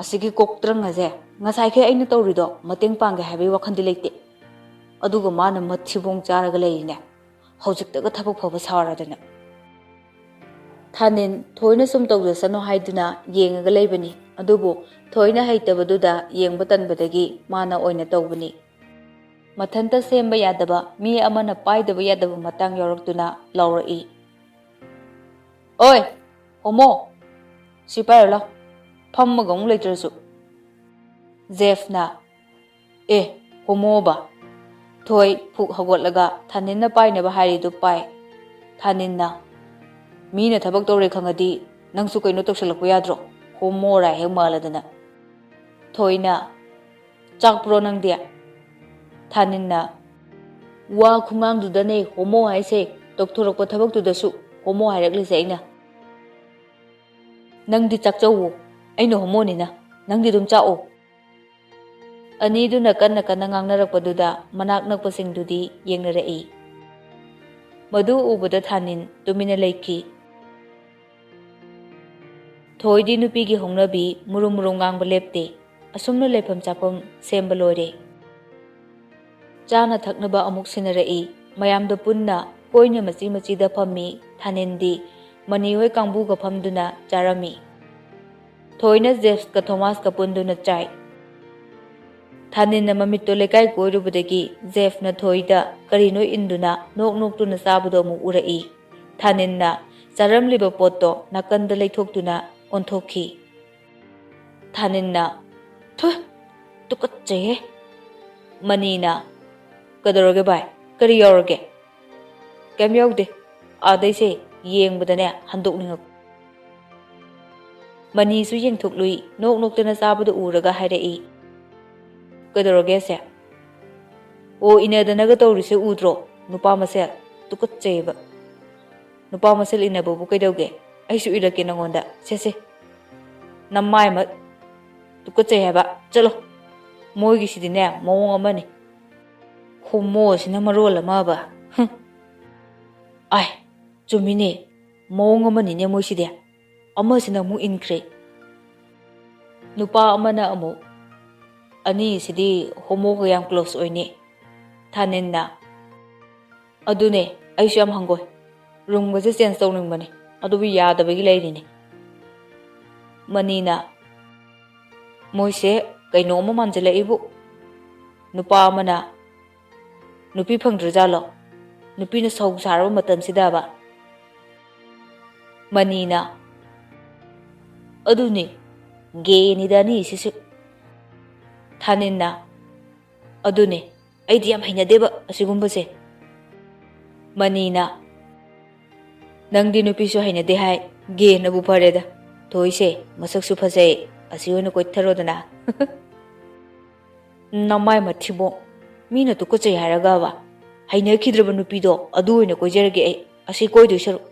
ꯑꯁꯤꯒꯤ ꯀꯣꯛꯇ꯭ꯔꯪ ꯑꯁꯦ, ꯉꯁꯥꯏꯈꯩ ꯑꯩꯅ ꯇꯧꯔꯤꯗꯣ ꯃꯇꯦꯡ ꯄꯥꯡꯒꯦ ꯍꯥꯏꯕꯒꯤ ꯋꯥꯈꯜꯗꯤ ꯂꯩꯇꯦ, ꯑꯗꯨꯒ ꯃꯥꯅ ꯃꯊꯤꯕꯣꯡ ꯆꯥꯔꯒ ꯂꯩꯔꯤꯅꯦ꯫ ꯍꯧꯖꯤꯛꯇꯒ ꯊꯕꯛ ꯐꯕ ꯁꯥꯔꯗꯅ꯫" ꯊꯥꯅꯤꯟ ꯊꯣꯏꯅ ꯁꯨꯝ ꯇꯧꯖꯁꯅꯨ ꯍꯥꯏꯗꯨꯅ ꯌꯦꯡꯉꯒ ꯂꯩꯕꯅꯤ, ꯑꯗꯨꯕꯨ ꯊꯣꯏꯅ ꯍꯩꯇꯕꯗꯨꯗ ꯌꯦꯡꯕ ꯇꯟꯕꯗꯒꯤ ꯃꯥꯅ ꯑꯣꯏꯅ ꯇꯧꯕꯅꯤ꯫ ꯃꯊꯟꯇ ꯁꯦꯝꯕ ꯌꯥꯗꯕ, ꯃꯤ ꯑꯃꯅ ꯄꯥꯏꯗꯕ ꯌꯥꯗꯕ ꯃꯇꯥꯡ ꯌꯥꯎꯔꯛꯇꯨꯅ ꯂꯥꯎꯔꯛꯏ, "ꯑꯣꯏ, ꯍꯣꯃꯣ, ꯁꯤ ꯄꯥꯏꯔꯣ ꯂꯥꯎ꯫ ꯐꯝꯃꯒ ꯑꯃꯨꯛ ꯂꯩꯇ꯭ꯔꯁꯨ꯫ ꯖꯦꯐꯅ, "ꯑꯦ, ꯍꯣꯃꯣꯕ?" ꯊꯣꯏ ꯐꯨꯛ ꯍꯧꯒꯠꯂꯒ ꯊꯥꯅꯤꯟꯅ ꯄꯥꯏꯅꯕ ꯍꯥꯏꯔꯤꯗꯨ ꯄꯥꯏ꯫ ꯊꯥꯅꯤꯟꯅ, "ꯃꯤꯅ ꯊꯕꯛ ꯇꯧꯔꯦ ꯈꯪꯉꯗꯤ ꯅꯪꯁꯨ ꯀꯩꯅꯣ ꯇꯧꯁꯜꯂꯛꯄ ꯌꯥꯗ꯭ꯔꯣ? ꯍꯣꯃꯣꯔꯥ ꯍꯦꯛ ꯃꯥꯜꯂꯗꯅ꯫" ꯊꯣꯏꯅ, "ꯆꯥꯛꯄ꯭ꯔꯣ ꯅꯪꯗꯤ?" ꯊꯥꯅꯤꯟꯅ, "ꯋꯥ ꯈꯨꯉꯥꯡꯗꯨꯗꯅꯦ ꯍꯣꯃꯣ ꯍꯥꯏꯁꯦ, ꯇꯧꯊꯣꯔꯛꯄ ꯊꯕꯛꯇꯨꯗꯁꯨ ꯍꯣꯃꯣ ꯍꯥꯏꯔꯛꯂꯤꯁꯦ ꯑꯩꯅ꯫ ꯅꯪꯗꯤ ꯆꯥꯛꯆꯧꯋꯣ, ꯑꯩꯅ ꯍꯣꯃꯣꯅꯤꯅ, ꯅꯪꯗꯤ ꯑꯗꯨꯝ ꯆꯥꯛꯑꯣ꯫" ꯑꯅꯤꯗꯨꯅ ꯀꯟꯅ ꯀꯟꯅ ꯉꯥꯡꯅꯔꯛꯄꯗꯨꯗ ꯃꯅꯥꯛ ꯅꯛꯄꯁꯤꯡꯗꯨꯗꯤ ꯌꯦꯡꯅꯔꯛꯏ꯫ ꯃꯗꯨ ꯎꯕꯗ ꯊꯥꯅꯤꯟ ꯇꯨꯃꯤꯟꯅ ꯂꯩꯈꯤ꯫ ꯊꯣꯏꯗꯤ ꯅꯨꯄꯤꯒꯤ ꯍꯧꯅꯕꯤ ꯃꯨꯔꯨꯝ ꯃꯨꯔꯨꯝ ꯉꯥꯡꯕ ꯂꯦꯞꯇꯦ꯫ ꯑꯁꯨꯝꯅ ꯂꯩꯐꯝ ꯆꯥꯐꯝ ꯁꯦꯝꯕ ꯂꯣꯏꯔꯦ꯫ ꯆꯥꯅ ꯊꯛꯅꯕ ꯑꯃꯨꯛ ꯁꯤꯟꯅꯔꯛꯏ꯫ ꯃꯌꯥꯝꯗꯣ ꯄꯨꯟꯅ ꯀꯣꯏꯅ ꯃꯆꯤ ꯃꯆꯤꯗ ꯐꯝꯃꯤ꯫ ꯊꯥꯅꯤꯟꯗꯤ ꯃꯅꯤ ꯍꯣꯏ ꯀꯥꯡꯕꯨꯒ ꯐꯝꯗꯨꯅ ꯆꯥꯔꯝꯃꯤ꯫ ꯊꯣꯏꯅ ꯖꯦꯐꯀ ꯊꯣꯃꯥꯁꯀ ꯄꯨꯟꯗꯨꯅ ꯆꯥꯏ꯫ ꯊꯥꯅꯤꯟꯅ ꯃꯃꯤꯠꯇꯣ ꯂꯩꯀꯥꯏ ꯀꯣꯏꯔꯨꯕꯗꯒꯤ ꯖꯦꯐꯅ ꯊꯣꯏꯗ ꯀꯔꯤꯅꯣ ꯏꯟꯗꯨꯅ ꯅꯣꯛ ꯅꯣꯛꯇꯨꯅ ꯆꯥꯕꯗꯣ ꯑꯃꯨꯛ ꯎꯔꯛꯏ꯫ ꯊꯥꯅꯤꯟꯅ ꯆꯥꯔꯝꯂꯤꯕ ꯄꯣꯠꯇꯣ ꯅꯥꯀꯟꯗ ꯂꯩꯊꯣꯛꯇꯨꯅ ꯑꯣꯟꯊꯣꯛꯈꯤ꯫ ꯊꯥꯅꯤꯟꯅ, "ꯊꯨ, ꯇꯨꯀꯠꯆꯩꯍꯦ!" ꯃꯅꯤꯅ, "ꯀꯩꯗꯧꯔꯒꯦ ꯚꯥꯏ? ꯀꯔꯤ ꯌꯥꯎꯔꯒꯦ?" "ꯀꯩꯝ ꯌꯥꯎꯗꯦ꯫ ꯑꯥꯗꯩꯁꯦ ꯌꯦꯡꯕꯗꯅꯦ ꯍꯟꯗꯣꯛꯅꯤꯡꯉꯛ-" ꯃꯅꯤꯁꯨ ꯌꯦꯡꯊꯣꯛꯂꯨꯏ꯫ ꯅꯣꯛ ꯅꯣꯛꯇꯅ ꯆꯥꯕꯗꯨ ꯎꯔꯒ ꯍꯥꯏꯔꯛꯏ, "ꯀꯩꯗꯧꯔꯒꯦ ꯑꯁꯦ? ꯑꯣ, ꯏꯅꯗꯅꯒ ꯇꯧꯔꯤꯁꯦ ꯎꯗ꯭ꯔꯣ? ꯅꯨꯄꯥ ꯃꯁꯦꯜ꯫ ꯇꯨꯀꯠꯆꯩꯌꯦꯕ꯫ ꯅꯨꯄꯥ ꯃꯁꯦꯜ ꯏꯅꯕꯕꯨ ꯀꯩꯗꯧꯒꯦ? ꯑꯩꯁꯨ ꯏꯔꯛꯀꯦ ꯅꯪꯉꯣꯟꯗ꯫ ꯁꯦ, ꯁꯦ꯫ ꯅꯃꯥꯏ ꯑꯃ ꯇꯨꯀꯠꯆꯩ ꯍꯥꯏꯕ꯫ ꯆꯠꯂꯣ꯫ ꯃꯣꯏꯒꯤꯁꯤꯗꯤꯅꯦ ꯃꯑꯣꯡ ꯑꯃꯅꯤ꯫ ꯍꯣꯃꯣꯁꯤꯅ ꯃꯔꯣꯜ ꯑꯃꯕ꯫ ꯍꯨꯝ꯫ ꯑꯥꯏ, ꯆꯨꯝꯃꯤꯅꯦ꯫ ꯃꯑꯣꯡ ꯑꯃꯅꯤꯅꯦ ꯃꯣꯏꯁꯤꯗꯤ꯫" ꯑꯃꯁꯤꯅ ꯑꯃꯨꯛ ꯏꯟꯈ꯭ꯔꯦ꯫ ꯅꯨꯄꯥ ꯑꯃꯅ ꯑꯃꯨꯛ, "ꯑꯅꯤꯁꯤꯗꯤ ꯍꯣꯃꯣꯒ ꯌꯥꯝ ꯀ꯭ꯂꯣꯁ ꯑꯣꯏꯅꯦ꯫" ꯊꯥꯅꯤꯟꯅ, "ꯑꯗꯨꯅꯦ, ꯑꯩꯁꯨ ꯌꯥꯝ ꯍꯪꯒꯣꯏ꯫ ꯔꯨꯝꯒꯁꯦ ꯆꯦꯟꯖ ꯇꯧꯅꯤꯡꯕꯅꯦ, ꯑꯗꯨꯕꯨ ꯌꯥꯗꯕꯒꯤ ꯂꯩꯔꯤꯅꯦ꯫" ꯃꯅꯤꯅ, "ꯃꯣꯏꯁꯦ ꯀꯩꯅꯣꯝꯃ ꯃꯥꯟꯁꯤꯜꯂꯛꯏꯕꯨ꯫ ꯅꯨꯄꯥ ꯑꯃꯅ ꯅꯨꯄꯤ ꯐꯪꯗ꯭ꯔꯖꯥꯠꯂꯣ? ꯅꯨꯄꯤꯅ ꯁꯧ ꯁꯥꯔꯕ ꯃꯇꯝꯁꯤꯗꯕ?" ꯃꯅꯤꯅ, "ꯑꯗꯨꯅꯤ, "ꯒꯦꯅꯤꯗ ꯑꯅꯤꯁꯤꯁꯨ"꯫ ꯊꯥꯅꯤꯟꯅ, "ꯑꯗꯨꯅꯦ, ꯑꯩꯗꯤ ꯌꯥꯝ ꯍꯩꯅꯗꯦꯕ ꯑꯁꯤꯒꯨꯝꯕꯁꯦ"꯫ ꯃꯅꯤꯅ, "ꯅꯪꯗꯤ ꯅꯨꯄꯤꯁꯨ ꯍꯩꯅꯗꯦ ꯍꯥꯏ, ꯒꯦꯅꯕꯨ ꯐꯔꯦꯗ꯫ ꯊꯣꯏꯁꯦ, ꯃꯁꯛꯁꯨ ꯐꯖꯩ, ꯑꯁꯤ ꯑꯣꯏꯅ ꯀꯣꯏꯊꯔꯣꯗꯅ"꯫ "ꯅꯃꯥꯏ ꯃꯊꯤꯕꯣꯡ, ꯃꯤꯅ ꯇꯨꯀꯠꯆꯩ ꯍꯥꯏꯔꯒꯕ? ꯍꯩꯅꯈꯤꯗ꯭ꯔꯕ ꯅꯨꯄꯤꯗꯣ ꯑꯗꯨ ꯑꯣꯏꯅ ꯀꯣꯏꯖꯔꯒꯦ ꯑꯩ, ꯑꯁꯤ ꯀꯣꯏꯗꯣꯏ ꯁꯔꯨꯛ"꯫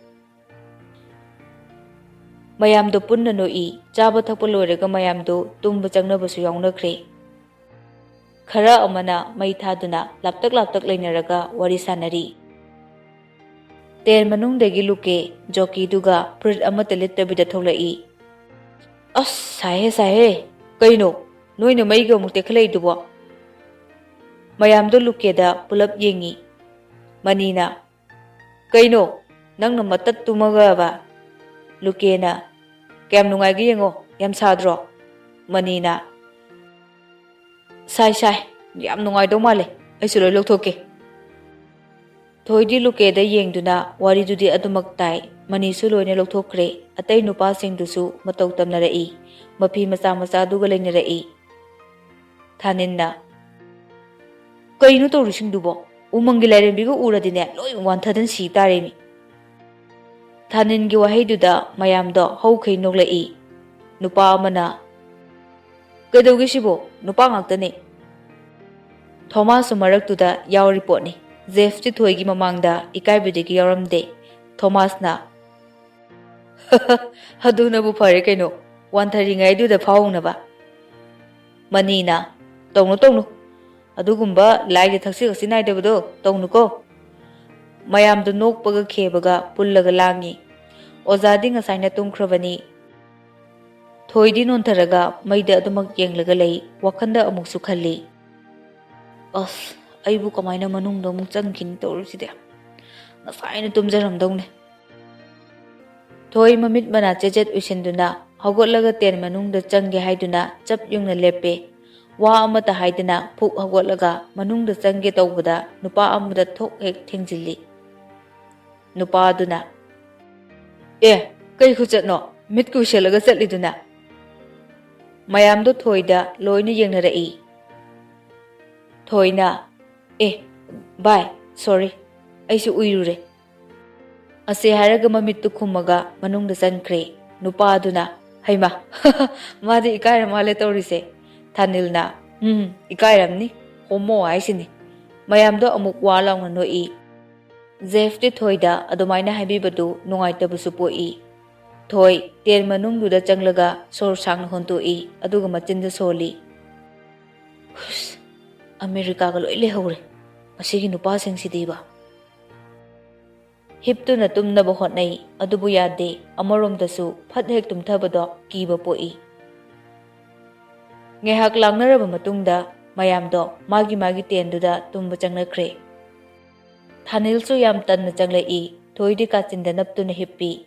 ꯃꯌꯥꯝꯗꯣ ꯄꯨꯟꯅ ꯅꯣꯛꯏ꯫ ꯆꯥꯕ ꯊꯛꯄ ꯂꯣꯏꯔꯒ ꯃꯌꯥꯝꯗꯣ ꯇꯨꯝꯕ ꯆꯪꯅꯕꯁꯨ ꯌꯥꯎꯅꯈ꯭ꯔꯦ꯫ ꯈꯔ ꯑꯃꯅ ꯃꯩ ꯊꯥꯗꯨꯅ ꯂꯥꯞꯇꯛ ꯂꯥꯞꯇꯛ ꯂꯩꯅꯔꯒ ꯋꯥꯔꯤ ꯁꯥꯟꯅꯔꯤ꯫ ꯇꯦꯟ ꯃꯅꯨꯡꯗꯒꯤ ꯂꯨꯀꯦ ꯖꯣꯀꯤꯗꯨꯒ ꯐꯨꯔꯤꯠ ꯑꯃꯠꯇ ꯂꯤꯠꯇꯕꯤꯗ ꯊꯣꯛꯂꯛꯏ꯫ "ꯑꯁ, ꯁꯥꯏꯍꯦ, ꯁꯥꯏꯍꯦ꯫ ꯀꯩꯅꯣ, ꯅꯣꯏꯅ ꯃꯩꯒ ꯑꯃꯨꯛ ꯇꯦꯛꯈꯠꯂꯛꯏꯗꯨꯕꯣ?" ꯃꯌꯥꯝꯗꯣ ꯂꯨꯀꯦꯗ ꯄꯨꯂꯞ ꯌꯦꯡꯉꯤ꯫ ꯃꯅꯤꯅ, "ꯀꯩꯅꯣ, ꯅꯪꯅ ꯃꯇꯠ ꯇꯨꯝꯃꯒꯕ?" ꯂꯨꯀꯦꯅ, "ꯀꯌꯥꯝ ꯅꯨꯡꯉꯥꯏꯒꯦ ꯌꯦꯡꯉꯣ, ꯌꯥꯝ ꯁꯥꯗ꯭ꯔꯣ?" ꯃꯅꯤꯅ, "ꯁꯥꯏ, ꯁꯥꯏ, ꯌꯥꯝ ꯅꯨꯡꯉꯥꯏꯗꯧ ꯃꯥꯜꯂꯦ, ꯑꯩꯁꯨ ꯂꯣꯏ ꯂꯧꯊꯣꯛꯀꯦ"꯫ ꯊꯣꯏꯗꯤ ꯂꯨꯀꯦꯗ ꯌꯦꯡꯗꯨꯅ ꯋꯥꯔꯤꯗꯨꯗꯤ ꯑꯗꯨꯃꯛ ꯇꯥꯏ꯫ ꯃꯅꯤꯁꯨ ꯂꯣꯏꯅ ꯂꯧꯊꯣꯛꯈ꯭ꯔꯦ꯫ ꯑꯇꯩ ꯅꯨꯄꯥꯁꯤꯡꯗꯨꯁꯨ ꯃꯇꯧ ꯇꯝꯅꯔꯛꯏ꯫ ꯃꯐꯤ ꯃꯆꯥ ꯃꯆꯥꯗꯨꯒ ꯂꯩꯅꯔꯛꯏ꯫ ꯊꯥꯅꯤꯟꯅ, "ꯀꯩꯅꯣ ꯇꯧꯔꯤꯁꯤꯡꯗꯨꯕꯣ? ꯎꯃꯪꯒꯤ ꯂꯥꯏꯔꯦꯝꯕꯤꯒ ꯎꯔꯗꯤꯅꯦ, ꯂꯣꯏ ꯋꯥꯟꯊꯗꯅ ꯁꯤ ꯇꯥꯔꯦꯃꯤ"꯫ ꯊꯥꯅꯤꯟꯒꯤ ꯋꯥꯍꯩꯗꯨꯗ ꯃꯌꯥꯝꯗꯣ ꯍꯧꯈꯩ ꯅꯣꯛꯂꯛꯏ꯫ ꯅꯨꯄꯥ ꯑꯃꯅ, "ꯀꯩꯗꯧꯒꯦ ꯁꯤꯕꯣ? ꯅꯨꯄꯥ ꯉꯥꯛꯇꯅꯦ"꯫ ꯊꯣꯃꯥꯁꯁꯨ ꯃꯔꯛꯇꯨꯗ ꯌꯥꯎꯔꯤ ꯄꯣꯠꯅꯤ꯫ ꯖꯦꯐꯇꯤ ꯊꯣꯏꯒꯤ ꯃꯃꯥꯡꯗ ꯏꯀꯥꯏꯕꯗꯒꯤ ꯌꯥꯎꯔꯝꯗꯦ꯫ ꯊꯣꯃꯥꯁꯅ, "ꯑꯗꯨꯅꯕꯨ ꯐꯔꯦ ꯀꯩꯅꯣ, ꯋꯥꯟꯊꯔꯤꯉꯩꯗꯨꯗ ꯐꯥꯎꯍꯧꯅꯕ"꯫ ꯃꯅꯤꯅ, "ꯇꯧꯅꯨ, ꯇꯧꯅꯨ, ꯑꯗꯨꯒꯨꯝꯕ ꯂꯥꯏꯒꯤ ꯊꯛꯁꯤ ꯈꯥꯁꯤ ꯅꯥꯏꯗꯕꯗꯣ ꯇꯧꯅꯨꯀꯣ"꯫ ꯃꯌꯥꯝꯗꯨ ꯅꯣꯛꯄꯒ ꯈꯦꯕꯒ ꯄꯨꯜꯂꯒ ꯂꯥꯡꯉꯤ꯫ ꯑꯣꯖꯥꯗꯤ ꯉꯁꯥꯏꯅ ꯇꯨꯝꯈ꯭ꯔꯕꯅꯤ꯫ ꯊꯣꯏꯗꯤ ꯅꯣꯟꯊꯔꯒ ꯃꯩꯗ ꯑꯗꯨꯃꯛ ꯌꯦꯡꯂꯒ ꯂꯩ꯫ ꯋꯥꯈꯜꯗ ꯑꯃꯨꯛꯁꯨ ꯈꯜꯂꯤ, "ꯑꯁ, ꯑꯩꯕꯨ ꯀꯃꯥꯏꯅ ꯃꯅꯨꯡꯗ ꯑꯃꯨꯛ ꯆꯪꯈꯤꯅꯤ ꯇꯧꯔꯤꯁꯤꯗꯤ? ꯉꯁꯥꯏꯅ ꯇꯨꯝꯖꯔꯝꯗꯧꯅꯦ"꯫ ꯊꯣꯏ ꯃꯃꯤꯠ ꯃꯅꯥ ꯆꯦꯠ ꯆꯦꯠ ꯎꯏꯁꯤꯟꯗꯨꯅ ꯍꯧꯒꯠꯂꯒ ꯇꯦꯟ ꯃꯅꯨꯡꯗ ꯆꯪꯒꯦ ꯍꯥꯏꯗꯨꯅ ꯆꯞ ꯌꯨꯡꯅ ꯂꯦꯞꯄꯦ꯫ ꯋꯥ ꯑꯃꯠꯇ ꯍꯥꯏꯗꯅ ꯐꯨꯛ ꯍꯧꯒꯠꯂꯒ ꯃꯅꯨꯡꯗ ꯆꯪꯒꯦ ꯇꯧꯕꯗ ꯅꯨꯄꯥ ꯑꯃꯗ ꯊꯣꯛ ꯍꯦꯛ ꯊꯦꯡꯖꯤꯜꯂꯤ꯫ ꯅꯨꯄꯥꯗꯨꯅ, "ꯑꯦ, ꯀꯩ ꯈꯨꯆꯠꯅꯣ? ꯃꯤꯠ ꯀꯨꯏꯁꯜꯂꯒ ꯆꯠꯂꯤꯗꯨꯅ?" ꯃꯌꯥꯝꯗꯣ ꯊꯣꯏꯗ ꯂꯣꯏꯅ ꯌꯦꯡꯅꯔꯛꯏ꯫ ꯊꯣꯏꯅ, "ꯑꯦ, ꯚꯥꯏ, sorry, ꯑꯩꯁꯨ ꯎꯏꯔꯨꯔꯦ" ꯑꯁꯦ ꯍꯥꯏꯔꯒ ꯃꯃꯤꯠꯇꯨ ꯈꯨꯝꯃꯒ ꯃꯅꯨꯡꯗ ꯆꯪꯈ꯭ꯔꯦ꯫ ꯅꯨꯄꯥꯗꯨꯅ, "ꯍꯩꯃꯥ, ꯃꯥꯗꯤ ꯏꯀꯥꯏꯔ ꯃꯥꯜꯂꯦ ꯇꯧꯔꯤꯁꯦ"꯫ ꯊꯥꯅꯤꯜꯅ, "ꯎꯝ, ꯏꯀꯥꯏꯔꯝꯅꯤ, ꯍꯣꯃꯣ ꯍꯥꯏꯁꯤꯅꯤ"꯫ ꯃꯌꯥꯝꯗꯣ ꯑꯃꯨꯛ ꯋꯥ ꯂꯥꯎꯅ ꯅꯣꯛꯏ꯫ ꯖꯦꯐꯇꯤ ꯊꯣꯏꯗ ꯑꯗꯨꯃꯥꯏꯅ ꯍꯥꯏꯕꯤꯕꯗꯨ ꯅꯨꯡꯉꯥꯏꯇꯕꯁꯨ ꯄꯣꯛꯏ꯫ ꯊꯣꯏ ꯇꯦꯟ ꯃꯅꯨꯡꯗꯨꯗ ꯆꯪꯂꯒ ꯁꯣꯔ ꯁꯥꯡꯅ ꯍꯣꯟꯇꯣꯛꯏ, ꯑꯗꯨꯒ ꯃꯆꯤꯟꯗ ꯁꯣꯜꯂꯤ꯫ "ꯍꯨꯁ, ꯑꯃꯦꯔꯤꯀꯥꯒ ꯂꯣꯏ ꯂꯩꯍꯧꯔꯦ ꯃꯁꯤꯒꯤ ꯅꯨꯄꯥꯁꯤꯡꯁꯤꯗꯤꯕ"꯫ ꯍꯤꯞꯇꯨꯅ ꯇꯨꯝꯅꯕ ꯍꯣꯠꯅꯩ, ꯑꯗꯨꯕꯨ ꯌꯥꯗꯦ꯫ ꯑꯃꯔꯣꯝꯗꯁꯨ ꯐꯠ ꯍꯦꯛ ꯇꯨꯝꯊꯕꯗꯣ ꯀꯤꯕ ꯄꯣꯛꯏ꯫ ꯉꯥꯏꯍꯥꯛ ꯂꯥꯡꯅꯔꯕ ꯃꯇꯨꯡꯗ ꯃꯌꯥꯝꯗꯣ ꯃꯥꯒꯤ ꯃꯥꯒꯤ ꯇꯦꯟꯗꯨꯗ ꯇꯨꯝꯕ ꯆꯪꯅꯈ꯭ꯔꯦ꯫ ꯊꯥꯅꯤꯜꯁꯨ ꯌꯥꯝ ꯇꯟꯅ ꯆꯪꯂꯛꯏ꯫ ꯊꯣꯏꯗꯤ ꯀꯥꯆꯤꯟꯗ ꯅꯞꯇꯨꯅ ꯍꯤꯞꯄꯤ꯫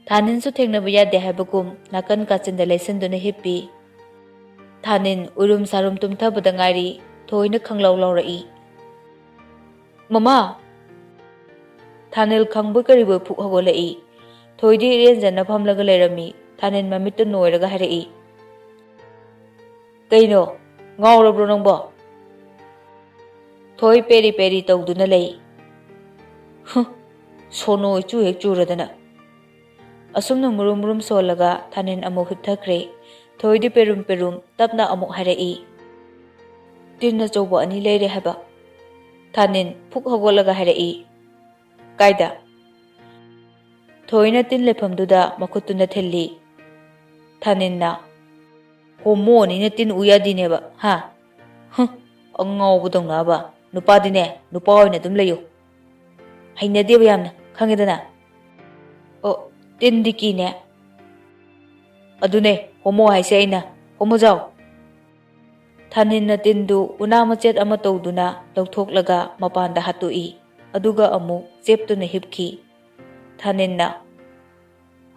ꯊꯥꯅꯤꯜꯁꯨ ꯊꯦꯡꯅꯕ ꯌꯥꯗꯦ ꯍꯥꯏꯕꯒꯨꯝ ꯅꯥꯀꯟ ꯀꯥꯆꯤꯟꯗ ꯂꯩꯁꯟꯗꯨꯅ ꯍꯤꯞꯄꯤ꯫ ꯊꯥꯅꯤꯜ ꯎꯏꯔꯨꯝ ꯁꯥꯔꯨꯝ ꯇꯨꯝꯊꯕꯗ ꯉꯥꯏꯔꯤ꯫ ꯊꯣꯏꯅ ꯈꯪꯂꯥꯎ ꯂꯥꯎꯔꯛꯏ, "ꯃꯃꯥ!" ꯊꯥꯅꯤꯜ ꯈꯪꯕꯣꯏ ꯀꯔꯤꯕꯣꯏ ꯐꯨꯛ ꯍꯧꯒꯠꯂꯛꯏ꯫ ꯊꯣꯏꯗꯤ ꯏꯔꯦꯟꯖꯟꯅ ꯐꯝꯂꯒ ꯂꯩꯔꯝꯃꯤ꯫ ꯊꯥꯅꯤꯜ ꯃꯃꯤꯠꯇꯨ ꯅꯣꯏꯔꯒ ꯍꯥꯏꯔꯛꯏ, "ꯀꯩꯅꯣ, ꯉꯥꯎꯔꯕ꯭ꯔꯣ ꯅꯪꯕꯣ?" ꯊꯣꯏ ꯄꯦꯔꯤ ꯄꯦꯔꯤ ꯇꯧꯗꯨꯅ ꯂꯩ꯫ "ꯍꯨ, ꯁꯣꯅꯣ ꯏꯆꯨ ꯍꯦꯛ ꯆꯨꯔꯗꯅ"꯫ ꯑꯁꯨꯝꯅ ꯃꯨꯔꯨꯝ ꯃꯨꯔꯨꯝ ꯁꯣꯜꯂꯒ ꯊꯥꯅꯤꯜ ꯑꯃꯨꯛ ꯍꯤꯞꯊꯈ꯭ꯔꯦ꯫ ꯊꯣꯏꯗꯤ ꯄꯦꯔꯨꯝ ꯄꯦꯔꯨꯝ ꯇꯞꯅ ꯑꯃꯨꯛ ꯍꯥꯏꯔꯛꯏ, "ꯇꯤꯟ ꯑꯆꯧꯕ ꯑꯅꯤ ꯂꯩꯔꯦ ꯍꯥꯏꯕ"꯫ ꯊꯥꯅꯤꯜ ꯐꯨꯛ ꯍꯧꯒꯠꯂꯒ ꯍꯥꯏꯔꯛꯏ, "ꯀꯥꯏꯗ?" ꯊꯣꯏꯅ ꯇꯤꯟ ꯂꯩꯐꯝꯗꯨꯗ ꯃꯈꯨꯠꯇꯨꯅ ꯊꯤꯜꯂꯤ꯫ ꯊꯥꯅꯤꯜꯅ, "ꯍꯣꯃꯣ ꯑꯅꯤꯅ ꯇꯤꯟ ꯎ ꯌꯥꯗꯤꯅꯦꯕ, ꯍꯥ? ꯍꯨꯝ, ꯑꯉꯥꯎꯕꯗꯧꯅꯕ꯫ ꯅꯨꯄꯥꯗꯤꯅꯦ, ꯅꯨꯄꯥ ꯑꯣꯏꯅ ꯑꯗꯨꯝ ꯂꯩꯌꯨ꯫ ꯍꯩꯅꯗꯦꯕ ꯌꯥꯝꯅ, ꯈꯪꯉꯦꯗꯅ?" "ꯑꯣ, ꯇꯤꯟꯗꯤ ꯀꯤꯅꯦ"꯫ "ꯑꯗꯨꯅꯦ ꯍꯣꯃꯣ ꯍꯥꯏꯁꯦ ꯑꯩꯅ꯫ ꯍꯣꯃꯣ ꯖꯥꯎ"꯫ ꯊꯥꯅꯤꯜꯅ ꯇꯤꯟꯗꯨ ꯎꯅꯥ ꯃꯆꯦꯠ ꯑꯃ ꯇꯧꯗꯨꯅ ꯂꯧꯊꯣꯛꯂꯒ ꯃꯄꯥꯟꯗ ꯍꯥꯠꯇꯣꯛꯏ, ꯑꯗꯨꯒ ꯑꯃꯨꯛ ꯆꯦꯞꯇꯨꯅ ꯍꯤꯞꯈꯤ꯫ ꯊꯥꯅꯤꯜꯅ,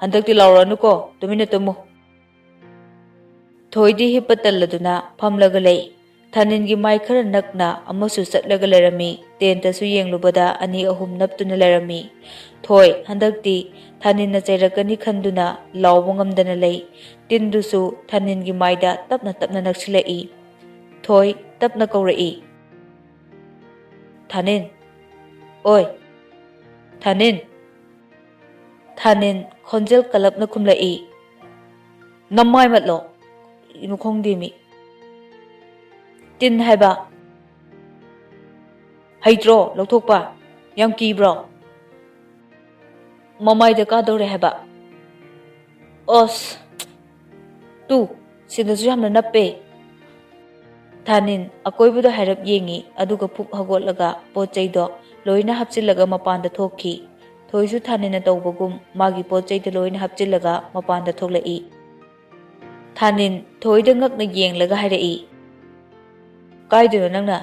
"ꯍꯟꯗꯛꯇꯤ ꯂꯥꯎꯔꯛꯑꯅꯨꯀꯣ, ꯇꯨꯃꯤꯟꯅ ꯇꯨꯝꯃꯨ"꯫ ꯊꯣꯏꯗꯤ ꯍꯤꯞꯄ ꯇꯜꯂꯗꯨꯅ ꯐꯝꯂꯒ ꯂꯩ꯫ ꯊꯥꯅꯤꯜꯒꯤ ꯃꯥꯏ ꯈꯔ ꯅꯛꯅ ꯑꯃꯁꯨ ꯆꯠꯂꯒ ꯂꯩꯔꯝꯃꯤ꯫ ꯇꯦꯟꯇꯁꯨ ꯌꯦꯡꯂꯨꯕꯗ ꯑꯅꯤ ꯑꯍꯨꯝ ꯅꯞꯇꯨꯅ ꯂꯩꯔꯝꯃꯤ꯫ ꯊꯣꯏ, ꯍꯟꯗꯛꯇꯤ ꯊꯥꯅꯤꯟꯅ ꯆꯩꯔꯛꯀꯅꯤ ꯈꯟꯗꯨꯅ ꯂꯥꯎꯕ ꯉꯝꯗꯅ ꯂꯩ꯫ ꯇꯤꯟꯗꯨꯁꯨ ꯊꯥꯅꯤꯟꯒꯤ ꯃꯥꯏꯗ ꯇꯞꯅ ꯇꯞꯅ ꯅꯛꯁꯤꯜꯂꯛꯏ꯫ ꯊꯣꯏ ꯇꯞꯅ ꯀꯧꯔꯛꯏ, "ꯊꯥꯅꯤꯟ! ꯑꯣꯏ! ꯊꯥꯅꯤꯟ!" ꯊꯥꯅꯤꯟ ꯈꯣꯟꯖꯦꯜ ꯀꯜꯂꯞꯅ ꯈꯨꯝꯂꯛꯏ, "ꯅꯃꯥꯏ ꯃꯠꯂꯣ! ꯀꯩꯅꯣ ꯈꯪꯗꯦꯃꯤ꯫ ꯇꯤꯟ ꯍꯥꯏꯕ꯫ ꯍꯩꯇ꯭ꯔꯣ ꯂꯧꯊꯣꯛꯄ? ꯌꯥꯝ ꯀꯤꯕ꯭ꯔꯣ? ꯃꯃꯥꯏꯗ ꯀꯥꯗꯧꯔꯦ ꯍꯥꯏꯕ꯫ ꯑꯁ! ꯇꯨ, ꯁꯤꯗꯁꯨ ꯌꯥꯝꯅ ꯅꯞꯄꯦ!" ꯊꯥꯅꯤꯟ ꯑꯀꯣꯏꯕꯗꯣ ꯍꯥꯏꯔꯞ ꯌꯦꯡꯉꯤ, ꯑꯗꯨꯒ ꯐꯨꯛ ꯍꯧꯒꯠꯂꯒ ꯄꯣꯠ ꯆꯩꯗꯣ ꯂꯣꯏꯅ ꯍꯥꯞꯆꯤꯜꯂꯒ ꯃꯄꯥꯟꯗ ꯊꯣꯛꯈꯤ꯫ ꯊꯣꯏꯁꯨ ꯊꯥꯅꯤꯟꯅ ꯇꯧꯕꯒꯨꯝ ꯃꯥꯒꯤ ꯄꯣꯠ ꯆꯩꯗꯣ ꯂꯣꯏꯅ ꯍꯥꯞꯆꯤꯜꯂꯒ ꯃꯄꯥꯟꯗ ꯊꯣꯛꯂꯛꯏ꯫ ꯊꯥꯅꯤꯟ ꯊꯣꯏꯗ ꯉꯛꯅ ꯌꯦꯡꯂꯒ ꯍꯥꯏꯔꯛꯏ, "ꯀꯥꯏꯗꯅꯣ ꯅꯪꯅ?"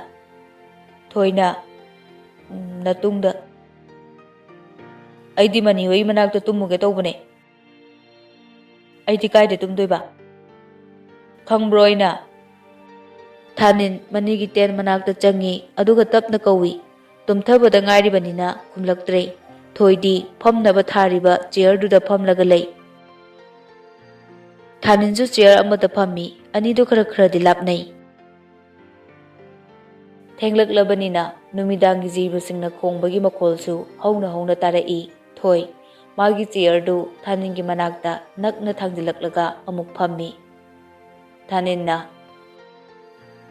ꯊꯣꯏꯅ, "ꯎꯝ, ꯅꯇꯨꯡꯗ꯫ ꯑꯩꯗꯤ ꯃꯅꯤ ꯍꯣꯏ ꯃꯅꯥꯛꯇ ꯇꯨꯝꯃꯨꯒꯦ ꯇꯧꯕꯅꯦ꯫" "ꯑꯩꯗꯤ ꯀꯥꯏꯗ ꯇꯨꯝꯗꯣꯏꯕ? ꯈꯪꯕ꯭ꯔꯣ ꯑꯩꯅ?" ꯊꯥꯅꯤꯟ ꯃꯅꯤꯒꯤ ꯇꯦꯟ ꯃꯅꯥꯛꯇ ꯆꯪꯉꯤ, ꯑꯗꯨꯒ ꯇꯞꯅ ꯀꯧꯏ꯫ ꯇꯨꯝꯊꯕꯗ ꯉꯥꯏꯔꯤꯕꯅꯤꯅ ꯈꯨꯝꯂꯛꯇ꯭ꯔꯦ꯫ ꯊꯣꯏꯗꯤ ꯐꯝꯅꯕ ꯊꯥꯔꯤꯕ ꯆꯤꯌꯔꯗꯨꯗ ꯐꯝꯂꯒ ꯂꯩ꯫ ꯊꯥꯅꯤꯟꯁꯨ ꯆꯤꯌꯔ ꯑꯃꯗ ꯐꯝꯃꯤ꯫ ꯑꯅꯤꯗꯨ ꯈꯔ ꯈꯔꯗꯤ ꯂꯥꯞꯅꯩ꯫ ꯊꯦꯡꯂꯛꯂꯕꯅꯤꯅ ꯅꯨꯃꯤꯗꯥꯡꯒꯤ ꯖꯤꯕꯁꯤꯡꯅ ꯈꯣꯡꯕꯒꯤ ꯃꯈꯣꯜꯁꯨ ꯍꯧꯅ ꯍꯧꯅ ꯇꯥꯔꯛꯏ꯫ ꯊꯣꯏ ꯃꯥꯒꯤ ꯆꯤꯌꯔꯗꯨ ꯊꯥꯅꯤꯟꯒꯤ ꯃꯅꯥꯛꯇ ꯅꯛꯅ ꯊꯥꯡꯖꯤꯜꯂꯛꯂꯒ ꯑꯃꯨꯛ ꯐꯝꯃꯤ꯫ ꯊꯥꯅꯤꯟꯅ,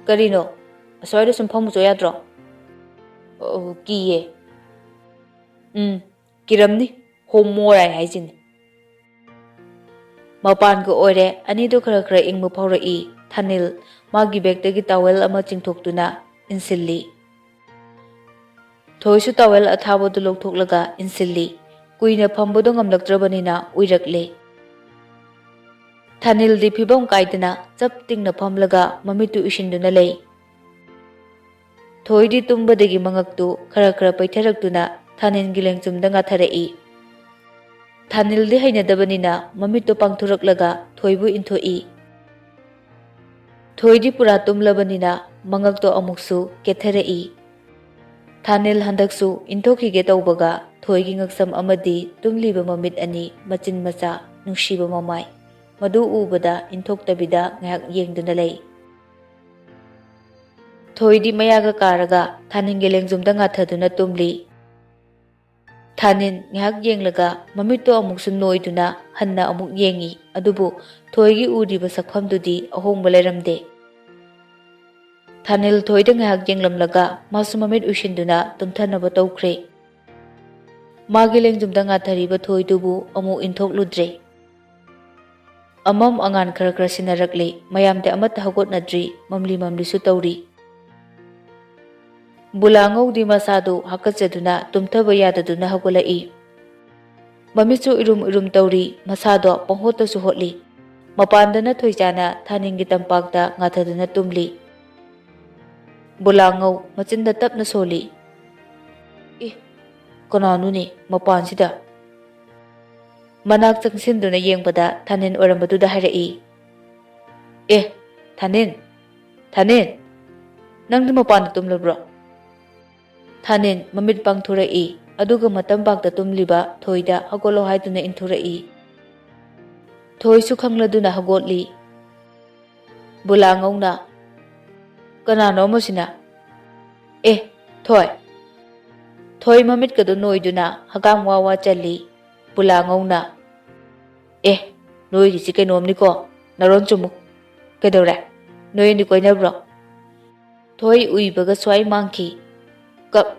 "ꯀꯔꯤꯅꯣ? ꯑꯁ꯭ꯋꯥꯏꯗ ꯁꯨꯝ ꯐꯝꯃꯨꯆꯣ ꯌꯥꯗ꯭ꯔꯣ?" "ꯑꯣ, ꯀꯤꯌꯦ꯫" "ꯎꯝ, ꯀꯤꯔꯝꯅꯤ, ꯍꯣꯃꯣꯔꯥꯏ ꯍꯥꯏꯁꯤꯅꯤ꯫" ꯃꯄꯥꯟꯒ ꯑꯣꯏꯔꯦ, ꯑꯅꯤꯗꯨ ꯈꯔ ꯈꯔ ꯏꯪꯕ ꯐꯥꯎꯔꯛꯏ꯫ ꯊꯥꯅꯤꯜ ꯃꯥꯒꯤ ꯕꯦꯒꯇꯒꯤ ꯇꯥꯋꯦꯜ ꯑꯃ ꯆꯤꯡꯊꯣꯛꯇꯨꯅ ꯏꯟꯁꯤꯜꯂꯤ꯫ ꯊꯣꯏꯁꯨ ꯇꯥꯋꯦꯜ ꯑꯊꯥꯕꯗꯨ ꯂꯧꯊꯣꯛꯂꯒ ꯏꯟꯁꯤꯜꯂꯤ꯫ ꯀꯨꯏꯅ ꯐꯝꯕꯗꯣ ꯉꯝꯂꯛꯇ꯭ꯔꯕꯅꯤꯅ ꯎꯏꯔꯛꯂꯦ꯫ ꯊꯥꯅꯤꯜꯗꯤ ꯐꯤꯕꯝ ꯀꯥꯏꯗꯅ ꯆꯞ ꯇꯤꯡꯅ ꯐꯝꯂꯒ ꯃꯃꯤꯠꯇꯨ ꯎꯏꯁꯤꯟꯗꯨꯅ ꯂꯩ꯫ ꯊꯣꯏꯗꯤ ꯇꯨꯝꯕꯗꯒꯤ ꯃꯉꯛꯇꯨ ꯈꯔ ꯈꯔ ꯄꯩꯊꯔꯛꯇꯨꯅ ꯊꯥꯅꯤꯜꯒꯤ ꯂꯦꯡꯆꯨꯝꯗ ꯉꯥꯊꯔꯛꯏ꯫ ꯊꯥꯅꯤꯜꯗꯤ ꯍꯩꯅꯗꯕꯅꯤꯅ ꯃꯃꯤꯠꯇꯨ ꯄꯥꯡꯊꯣꯔꯛꯂꯒ ꯊꯣꯏꯕꯨ ꯏꯟꯊꯣꯛꯏ꯫ ꯊꯣꯏꯗꯤ ꯄꯨꯔꯥ ꯇꯨꯝꯂꯕꯅꯤꯅ ꯃꯉꯛꯇꯣ ꯑꯃꯨꯛꯁꯨ ꯀꯦꯠꯊꯔꯛꯏ꯫ ꯊꯥꯅꯤꯜ ꯍꯟꯗꯛꯁꯨ ꯏꯟꯊꯣꯛꯈꯤꯒꯦ ꯇꯧꯕꯒ ꯊꯣꯏꯒꯤ ꯉꯛꯁꯝ ꯑꯃꯗꯤ ꯇꯨꯝꯂꯤꯕ ꯃꯃꯤꯠ ꯑꯅꯤ, ꯃꯆꯤꯟ ꯃꯆꯥ, ꯅꯨꯡꯁꯤꯕ ꯃꯃꯥꯏ, ꯃꯗꯨ ꯎꯕꯗ ꯏꯟꯊꯣꯛꯇꯕꯤꯗ ꯉꯥꯏꯍꯥꯛ ꯌꯦꯡꯗꯨꯅ ꯂꯩ꯫ ꯊꯣꯏꯗꯤ ꯃꯌꯥꯒ ꯀꯥꯔꯒ ꯊꯥꯅꯤꯜꯒꯤ ꯂꯦꯡꯖꯨꯝꯗ ꯉꯥꯊꯗꯨꯅ ꯇꯨꯝꯂꯤ꯫ ꯊꯥꯅꯤꯜ ꯉꯥꯏꯍꯥꯛ ꯌꯦꯡꯂꯒ ꯃꯃꯤꯠꯇꯣ ꯑꯃꯨꯛꯁꯨ ꯅꯣꯏꯗꯨꯅ ꯍꯟꯅ ꯑꯃꯨꯛ ꯌꯦꯡꯉꯤ꯫ ꯑꯗꯨꯕꯨ ꯊꯣꯏꯒꯤ ꯎꯔꯤꯕ ꯁꯛꯐꯝꯗꯨꯗꯤ ꯑꯍꯣꯡꯕ ꯂꯩꯔꯝꯗꯦ꯫ ꯊꯥꯅꯤꯜ ꯊꯣꯏꯗ ꯉꯥꯏꯍꯥꯛ ꯌꯦꯡꯂꯝꯂꯒ ꯃꯥꯁꯨ ꯃꯃꯤꯠ ꯎꯏꯁꯤꯟꯗꯨꯅ ꯇꯨꯝꯊꯅꯕ ꯇꯧꯈ꯭ꯔꯦ꯫ ꯃꯥꯒꯤ ꯂꯦꯡꯖꯨꯝꯗ ꯉꯥꯊꯔꯤꯕ ꯊꯣꯏꯗꯨꯕꯨ ꯑꯃꯨꯛ ꯏꯟꯊꯣꯛꯂꯨꯗ꯭ꯔꯦ꯫ ꯑꯃꯝ ꯑꯉꯥꯟ ꯈꯔ ꯈꯔ ꯁꯤꯟꯅꯔꯛꯂꯤ꯫ ꯃꯌꯥꯝꯗꯤ ꯑꯃꯠꯇ ꯍꯧꯒꯠꯅꯗ꯭ꯔꯤ, ꯃꯝꯂꯤ ꯃꯝꯂꯤꯁꯨ ꯇꯧꯔꯤ꯫ ꯕꯨꯂꯥꯉꯧꯗꯤ ꯃꯁꯥꯗꯨ ꯍꯥꯀꯠꯆꯗꯨꯅ ꯇꯨꯝꯊꯕ ꯌꯥꯗꯗꯨꯅ ꯍꯧꯒꯠꯂꯛꯏ꯫ ꯃꯃꯤꯠꯁꯨ ꯏꯔꯨꯝ ꯏꯔꯨꯝ ꯇꯧꯔꯤ, ꯃꯁꯥꯗꯣ ꯄꯪꯍꯣꯠꯇꯁꯨ ꯍꯣꯠꯂꯤ꯫ ꯃꯄꯥꯟꯗꯅ ꯊꯣꯏꯆꯥꯅ ꯊꯥꯅꯤꯜꯒꯤ ꯇꯝꯄꯥꯛꯇ ꯉꯥꯊꯗꯨꯅ ꯇꯨꯝꯂꯤ꯫ ꯕꯨꯂꯥꯉꯧ ꯃꯆꯤꯟꯗ ꯇꯞꯅ ꯁꯣꯜꯂꯤ꯫ "ꯑꯦ, ꯀꯅꯥꯅꯣꯅꯦ ꯃꯄꯥꯟꯁꯤꯗ?" ꯃꯅꯥꯛ ꯆꯪꯁꯤꯟꯗꯨꯅ ꯌꯦꯡꯕꯗ ꯊꯥꯅꯤꯜ ꯑꯣꯏꯔꯝꯕꯗꯨꯗ ꯍꯥꯏꯔꯛꯏ, "ꯑꯦ, ꯊꯥꯅꯤꯜ, ꯊꯥꯅꯤꯜ, ꯅꯪꯗꯤ ꯃꯄꯥꯟꯗ ꯇꯨꯝꯂꯕ꯭ꯔꯣ?" ꯊꯥꯅꯤꯜ ꯃꯃꯤꯠ ꯄꯥꯡꯊꯣꯔꯛꯏ, ꯑꯗꯨꯒ ꯃꯇꯝꯄꯥꯛꯇ ꯇꯨꯝꯂꯤꯕ ꯊꯣꯏꯗ ꯍꯧꯒꯠꯂꯣ ꯍꯥꯏꯗꯨꯅ ꯏꯟꯊꯣꯔꯛꯏ꯫ ꯊꯣꯏꯁꯨ ꯈꯪꯂꯗꯨꯅ ꯍꯧꯒꯠꯂꯤ꯫ ꯕꯨꯂꯥꯉꯧꯅ, "ꯀꯅꯥꯅꯣ ꯑꯃꯁꯤꯅ?" "ꯑꯦ, ꯊꯣꯏ!" ꯊꯣꯏ ꯃꯃꯤꯠꯀꯗꯨ ꯅꯣꯏꯗꯨꯅ ꯍꯀꯥꯝ ꯋꯥ ꯋꯥ ꯆꯜꯂꯤ꯫ ꯕꯨꯂꯥꯉꯧꯅ, "ꯑꯦ, ꯅꯣꯏꯒꯤꯁꯤ ꯀꯩꯅꯣꯝꯅꯤꯀꯣ, ꯅꯔꯣꯟ ꯆꯨꯝꯃꯨ꯫ ꯀꯩꯗꯧꯔꯦ? ꯅꯣꯏ ꯑꯅꯤ ꯀꯣꯏꯅꯕ꯭ꯔꯣ?" ꯊꯣꯏ ꯎꯏꯕꯒ ꯁ꯭ꯋꯥꯏ ꯃꯥꯡꯈꯤ꯫ "ꯀ-,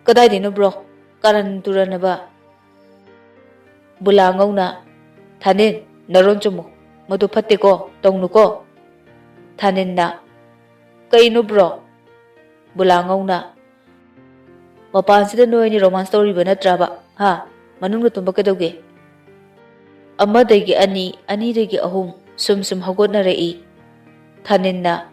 ꯀꯗꯥꯏꯗꯩꯅꯣ ꯕ꯭ꯔꯣ? ꯀꯥꯔꯟ ꯇꯨꯔꯟꯅꯕ!" ꯕꯨꯂꯥꯉꯧꯅ, "ꯊꯥꯅꯤꯜ, ꯅꯔꯣꯟ ꯆꯨꯝꯃꯨ꯫ ꯃꯗꯨ ꯐꯠꯇꯦꯀꯣ, ꯇꯧꯅꯨꯀꯣ꯫" ꯊꯥꯅꯤꯜꯅ, "ꯀꯩꯅꯣ ꯕ꯭ꯔꯣ?" ꯕꯨꯂꯥꯉꯧꯅ, "ꯃꯄꯥꯟꯁꯤꯗ ꯅꯣꯏ ꯑꯅꯤ ꯔꯣꯃꯥꯟꯁ ꯇꯧꯔꯤꯕ ꯅꯠꯇ꯭ꯔꯕ? ꯍꯥ? ꯃꯅꯨꯡꯗ ꯇꯨꯝꯕ ꯀꯩꯗꯧꯒꯦ?" ꯑꯃꯗꯒꯤ ꯑꯅꯤ, ꯑꯅꯤꯗꯒꯤ ꯑꯍꯨꯝ, ꯁꯨꯝ ꯁꯨꯝ ꯍꯧꯒꯠꯅꯔꯛꯏ꯫ ꯊꯥꯅꯤꯜꯅ,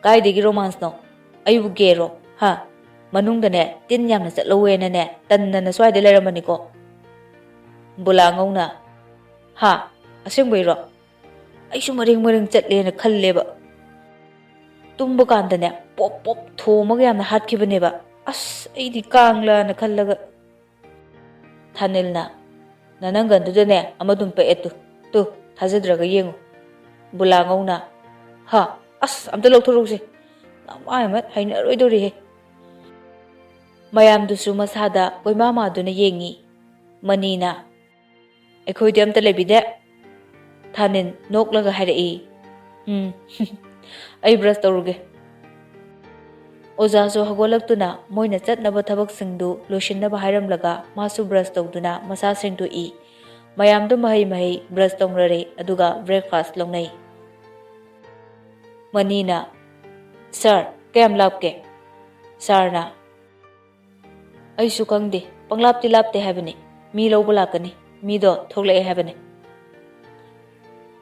"ꯀꯥꯏꯗꯒꯤ ꯔꯣꯃꯥꯟꯁꯅꯣ? ꯑꯩꯕꯨ ꯒꯦꯔꯣ? ꯍꯥ? ꯃꯅꯨꯡꯗꯅꯦ, ꯇꯤꯟ ꯌꯥꯝꯅ ꯆꯠꯍꯧꯋꯦꯅꯅꯦ, ꯇꯟꯗꯅ ꯁ꯭ꯋꯥꯏꯗ ꯂꯩꯔꯝꯕꯅꯤꯀꯣ꯫" ꯕꯨꯂꯥꯉꯧꯅ, "ꯍꯥ? ꯑꯁꯦꯡꯕꯩꯔꯣ? ꯑꯩꯁꯨ ꯃꯔꯦꯡ ꯃꯔꯦꯡ ꯆꯠꯂꯦꯅ ꯈꯜꯂꯦꯕ꯫" ꯇꯨꯝꯕ ꯀꯥꯟꯗꯅꯦ, ꯄꯣꯞ ꯄꯣꯞ ꯊꯣꯝꯃꯒ ꯌꯥꯝꯅ ꯍꯥꯠꯈꯤꯕꯅꯦꯕ꯫ ꯑꯁ, ꯑꯩꯗꯤ ꯀꯥꯡꯂꯥꯅ ꯈꯜꯂꯒ꯫ ꯊꯥꯅꯤꯜꯅ, "ꯅꯅꯪꯒꯟꯗꯨꯗꯅꯦ ꯑꯃꯗꯨꯝ ꯄꯛꯑꯦ ꯇꯨ, ꯇꯨ, ꯊꯥꯖꯗ꯭ꯔꯒ ꯌꯦꯡꯉꯨ꯫" ꯕꯨꯂꯥꯉꯧꯅ, "ꯍꯥ, ꯑꯁ, ꯑꯝꯇ ꯂꯧꯊꯣꯔꯛꯎꯁꯦ꯫ ꯅꯃꯥꯏ ꯑꯃ ꯍꯩꯅꯔꯣꯏꯗꯧꯔꯤꯍꯦ꯫" ꯃꯌꯥꯝꯗꯨꯁꯨ ꯃꯁꯥꯗ ꯀꯣꯏꯃꯥ ꯃꯥꯗꯨꯅ ꯌꯦꯡꯉꯤ꯫ ꯃꯅꯤꯅ, "ꯑꯩꯈꯣꯏꯗꯤ ꯑꯝꯇ ꯂꯩꯕꯤꯗꯦ꯫" ꯊꯥꯅꯤꯟ ꯅꯣꯛꯂꯒ ꯍꯥꯏꯔꯛꯏ, "ꯎꯝ, ꯑꯩ ꯕ꯭ꯔꯁ ꯇꯧꯔꯨꯒꯦ꯫" ꯑꯣꯖꯥꯁꯨ ꯍꯧꯒꯠꯂꯛꯇꯨꯅ ꯃꯣꯏꯅ ꯆꯠꯅꯕ ꯊꯕꯛꯁꯤꯡꯗꯨ ꯂꯣꯏꯁꯤꯟꯅꯕ ꯍꯥꯏꯔꯝꯂꯒ ꯃꯥꯁꯨ ꯕ꯭ꯔꯁ ꯇꯧꯗꯨꯅ ꯃꯁꯥ ꯁꯦꯡꯗꯣꯛꯏ꯫ ꯃꯌꯥꯝꯗꯨ ꯃꯍꯩ ꯃꯍꯩ ꯕ꯭ꯔꯁ ꯇꯧꯅꯔꯦ, ꯑꯗꯨꯒ ꯕ꯭ꯔꯦꯛꯐꯥꯁ ꯂꯧꯅꯩ꯫ ꯃꯅꯤꯅ, "ꯁꯥꯔ, ꯀꯌꯥꯝ ꯂꯥꯞꯀꯦ?" ꯁꯥꯔꯅ, "ꯑꯩꯁꯨ ꯈꯪꯗꯦ, ꯄꯪꯂꯥꯞꯇꯤ ꯂꯥꯞꯇꯦ ꯍꯥꯏꯕꯅꯤ꯫ ꯃꯤ ꯂꯧꯕ ꯂꯥꯛꯀꯅꯤ, ꯃꯤꯗꯣ ꯊꯣꯛꯂꯛꯑꯦ ꯍꯥꯏꯕꯅꯤ꯫"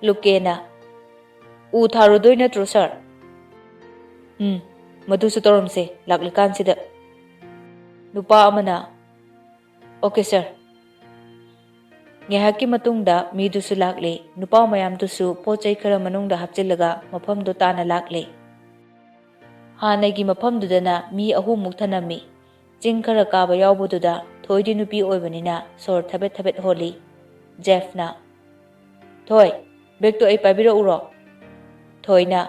ꯂꯨꯀꯦꯅ, "ꯎ ꯊꯥꯔꯨꯗꯣꯏ ꯅꯠꯇ꯭ꯔꯣ, ꯁꯥꯔ?" "ꯎꯝ, ꯃꯗꯨꯁꯨ ꯇꯧꯔꯝꯁꯦ ꯂꯥꯛꯂꯤꯀꯥꯟꯁꯤꯗ꯫" ꯅꯨꯄꯥ ꯑꯃꯅ, "ꯑꯣꯀꯦ, ꯁꯥꯔ꯫" ꯉꯥꯏꯍꯥꯛꯀꯤ ꯃꯇꯨꯡꯗ ꯃꯤꯗꯨꯁꯨ ꯂꯥꯛꯂꯦ꯫ ꯅꯨꯄꯥ ꯃꯌꯥꯝꯗꯨꯁꯨ ꯄꯣꯠ ꯆꯩ ꯈꯔ ꯃꯅꯨꯡꯗ ꯍꯥꯞꯆꯤꯜꯂꯒ ꯃꯐꯝꯗꯨ ꯇꯥꯅ ꯂꯥꯛꯂꯦ꯫ ꯍꯥꯟꯅꯒꯤ ꯃꯐꯝꯗꯨꯗꯅ ꯃꯤ ꯑꯍꯨꯝꯃꯨꯛ ꯊꯅꯝꯃꯤ꯫ ꯆꯤꯡ ꯈꯔ ꯀꯥꯕ ꯌꯥꯎꯕꯗꯨꯗ ꯊꯣꯏꯗꯤ ꯅꯨꯄꯤ ꯑꯣꯏꯕꯅꯤꯅ ꯁꯣꯔ ꯊꯕꯦꯠ ꯊꯕꯦꯠ ꯍꯣꯜꯂꯤ꯫ ꯖꯦꯐꯅ, "ꯊꯣꯏ, ꯕꯦꯒꯇꯣ ꯑꯩ ꯄꯥꯏꯕꯤꯔꯛꯎꯔꯣ?" ꯊꯣꯏꯅ,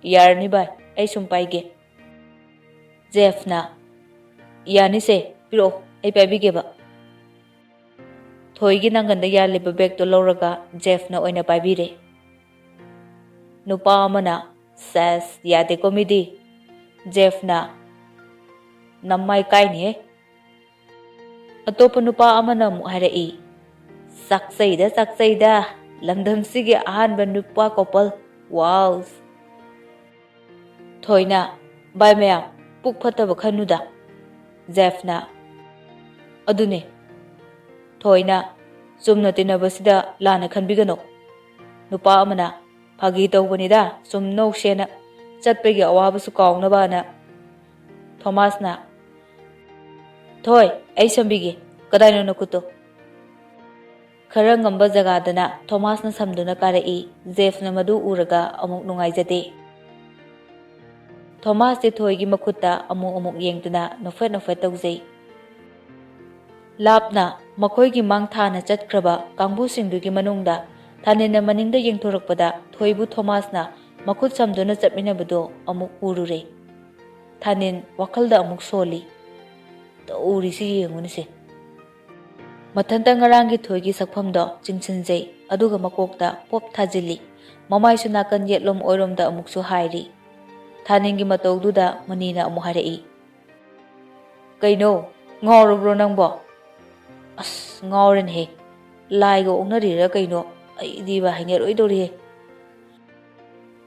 "ꯌꯥꯔꯅꯤ ꯚꯥꯏ, ꯑꯩ ꯁꯨꯝ ꯄꯥꯏꯒꯦ꯫" ꯖꯦꯐꯅ, "ꯌꯥꯅꯤꯁꯦ, ꯄꯤꯔꯛꯑꯣ, ꯑꯩ ꯄꯥꯏꯕꯤꯒꯦꯕ꯫" ꯊꯣꯏꯒꯤ ꯅꯥꯡꯒꯟꯗ ꯌꯥꯜꯂꯤꯕ ꯕꯦꯒꯇꯣ ꯂꯧꯔꯒ ꯖꯦꯐꯅ ꯑꯣꯏꯅ ꯄꯥꯏꯕꯤꯔꯦ꯫ ꯅꯨꯄꯥ ꯑꯃꯅ, "ꯁꯦꯁ, ꯌꯥꯗꯦꯀꯣ ꯃꯤꯗꯤ꯫" ꯖꯦꯐꯅ, "ꯅꯃꯥꯏ ꯀꯥꯏꯅꯤꯍꯦ꯫" ꯑꯇꯣꯞꯄ ꯅꯨꯄꯥ ꯑꯃꯅ ꯑꯃꯨꯛ ꯍꯥꯏꯔꯛꯏ, "ꯆꯥꯛꯆꯩꯗ, ꯆꯥꯛꯆꯩꯗ, ꯂꯝꯗꯝꯁꯤꯒꯤ ꯑꯍꯥꯟꯕ ꯅꯨꯄꯥ ꯀꯣꯄꯜ, ꯋꯥꯎ!" ꯊꯣꯏꯅ, "ꯚꯥꯏ ꯃꯌꯥꯝ, ꯄꯨꯛ ꯐꯠꯇꯕ ꯈꯟꯅꯨꯗ꯫" ꯖꯦꯐꯅ, "ꯑꯗꯨꯅꯦ꯫" ꯊꯣꯏꯅ, "ꯆꯨꯝꯅ ꯇꯤꯟꯅꯕꯁꯤꯗ ꯂꯥꯟꯅ ꯈꯟꯕꯤꯒꯅꯨ꯫" ꯅꯨꯄꯥ ꯑꯃꯅ, "ꯐꯥꯒꯤ ꯇꯧꯕꯅꯤꯗ, ꯁꯨꯝ ꯅꯣꯛꯁꯦꯅ, ꯆꯠꯄꯒꯤ ꯑꯋꯥꯕꯁꯨ ꯀꯥꯎꯅꯕꯅ꯫" ꯊꯣꯃꯥꯁꯅ, "ꯊꯣꯏ, ꯑꯩ ꯁꯝꯕꯤꯒꯦ, ꯀꯗꯥꯏꯅꯣ ꯅꯈꯨꯠꯇꯣ?" ꯈꯔ ꯉꯝꯕ ꯖꯒꯥꯗꯅ ꯊꯣꯃꯥꯁꯅ ꯁꯝꯗꯨꯅ ꯀꯥꯔꯛꯏ꯫ ꯖꯦꯐꯅ ꯃꯗꯨ ꯎꯔꯒ ꯑꯃꯨꯛ ꯅꯨꯡꯉꯥꯏꯖꯗꯦ꯫ ꯊꯣꯃꯥꯁꯇꯤ ꯊꯣꯏꯒꯤ ꯃꯈꯨꯠꯇ ꯑꯃꯨꯛ ꯑꯃꯨꯛ ꯌꯦꯡꯗꯨꯅ ꯅꯣꯛꯐꯦꯠ ꯅꯣꯛꯐꯦꯠ ꯇꯧꯖꯩ꯫ ꯂꯥꯞꯅ ꯃꯈꯣꯏꯒꯤ ꯃꯥꯡ ꯊꯥꯅ ꯆꯠꯈ꯭ꯔꯕ ꯀꯥꯡꯕꯨꯁꯤꯡꯗꯨꯒꯤ ꯃꯅꯨꯡꯗ ꯊꯥꯅꯤꯜꯅ ꯃꯅꯤꯡꯗ ꯌꯦꯡꯊꯣꯔꯛꯄꯗ ꯊꯣꯏꯕꯨ ꯊꯣꯃꯥꯁꯅ ꯃꯈꯨꯠ ꯁꯝꯗꯨꯅ ꯆꯠꯃꯤꯟꯅꯕꯗꯨ ꯑꯃꯨꯛ ꯎꯔꯨꯔꯦ꯫ ꯊꯥꯅꯤꯜ ꯋꯥꯈꯜꯗ ꯑꯃꯨꯛ ꯁꯣꯜꯂꯤ꯫ "ꯇꯧꯔꯤꯁꯤ ꯌꯦꯡꯉꯨꯅꯤꯁꯦ"꯫ ꯃꯊꯟꯇ ꯉꯔꯥꯡꯒꯤ ꯊꯣꯏꯒꯤ ꯁꯛꯐꯝꯗꯣ ꯆꯤꯡꯁꯤꯟꯖꯩ, ꯑꯗꯨꯒ ꯃꯀꯣꯛꯇ ꯄꯣꯞ ꯊꯥꯖꯤꯜꯂꯤ꯫ ꯃꯃꯥꯏꯁꯨ ꯅꯥꯀꯟ ꯌꯦꯠꯂꯣꯝ ꯑꯣꯏꯔꯣꯝꯗ ꯑꯃꯨꯛꯁꯨ ꯍꯥꯏꯔꯤ꯫ ꯊꯥꯅꯤꯜꯒꯤ ꯃꯇꯧꯗꯨꯗ ꯃꯅꯤꯅ ꯑꯃꯨꯛ ꯍꯥꯏꯔꯛꯏ, "ꯀꯩꯅꯣ, ꯉꯥꯎꯔꯕ꯭ꯔꯣ ꯅꯪꯕꯣ?" "ꯑꯁ, ꯉꯥꯎꯔꯦꯅꯦꯍꯦ꯫ ꯂꯥꯏꯒ ꯑꯣꯛꯅꯔꯤꯔꯥ ꯀꯩꯅꯣ? ꯑꯩꯗꯤꯕ ꯍꯩꯅꯔꯣꯏꯗꯧꯔꯤꯍꯦ"꯫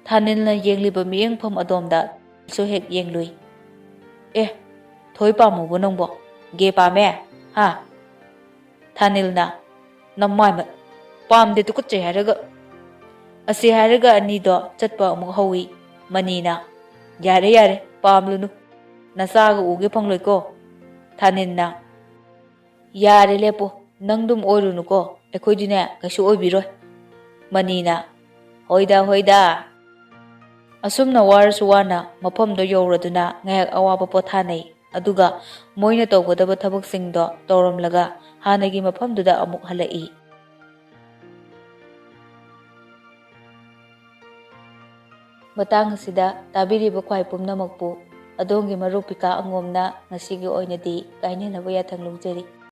ꯊꯥꯅꯤꯜꯅ ꯌꯦꯡꯂꯤꯕ ꯃꯤꯠꯌꯦꯡꯐꯝ ꯑꯗꯣꯝꯗ ꯁꯨ ꯍꯦꯛ ꯌꯦꯡꯂꯨꯏ꯫ "ꯑꯦ, ꯊꯣꯏ ꯄꯥꯝꯃꯨꯕ ꯅꯪꯕꯣ? ꯒꯦ ꯄꯥꯝꯃꯦ? ꯍꯥ?" ꯊꯥꯅꯤꯜꯅ, "ꯅꯃꯥꯏꯃꯠ, ꯄꯥꯝꯗꯦ, ꯇꯨꯀꯠꯆꯩ ꯍꯥꯏꯔꯒ"꯫ ꯑꯁꯤ ꯍꯥꯏꯔꯒ ꯑꯅꯤꯗꯣ ꯆꯠꯄ ꯑꯃꯨꯛ ꯍꯧꯏ꯫ ꯃꯅꯤꯅ, "ꯌꯥꯔꯦ, ꯌꯥꯔꯦ, ꯄꯥꯝꯂꯨꯅꯨ꯫ ꯅꯆꯥꯒ ꯎꯒꯦ ꯐꯪꯂꯣꯏꯀꯣ"꯫ ꯊꯥꯅꯤꯜꯅ, "ꯌꯥꯔꯦ, ꯂꯦꯞꯄꯣ꯫ ꯅꯪꯗꯨꯝ ꯑꯣꯏꯔꯨꯅꯨꯀꯣ꯫ ꯑꯩꯈꯣꯏꯗꯤꯅꯦ, ꯀꯩꯁꯨ ꯑꯣꯏꯕꯤꯔꯣꯏ"꯫ ꯃꯅꯤꯅ, "ꯍꯣꯏꯗ, ꯍꯣꯏꯗ"꯫ ꯑꯁꯨꯝꯅ ꯋꯥꯔꯁꯨ ꯋꯥꯅ ꯃꯐꯝꯗꯣ ꯌꯧꯔꯗꯨꯅ ꯉꯥꯏꯍꯥꯛ ꯑꯋꯥꯕ ꯄꯣꯊꯥꯅꯩ꯫ ꯑꯗꯨꯒ ꯃꯣꯏꯅ ꯇꯧꯒꯗꯕ ꯊꯕꯛꯁꯤꯡꯗꯣ ꯇꯧꯔꯝꯂꯒ ꯍꯥꯟꯅꯒꯤ ꯃꯐꯝꯗꯨꯗ ꯑꯃꯨꯛ ꯍꯜꯂꯛꯏ꯫ ꯃꯇꯥꯡ ꯑꯁꯤꯗ ꯇꯥꯕꯤꯔꯤꯕ ꯈ꯭ꯋꯥꯏ ꯄꯨꯝꯅꯃꯛꯄꯨ ꯑꯗꯣꯝꯒꯤ ꯃꯔꯨꯞ ꯄꯤꯀꯥ ꯑꯉꯣꯝꯅ ꯉꯁꯤꯒꯤ ꯑꯣꯏꯅꯗꯤ ꯀꯥꯏꯅꯅꯕ ꯌꯥꯊꯪ ꯂꯧꯖꯔꯤ꯫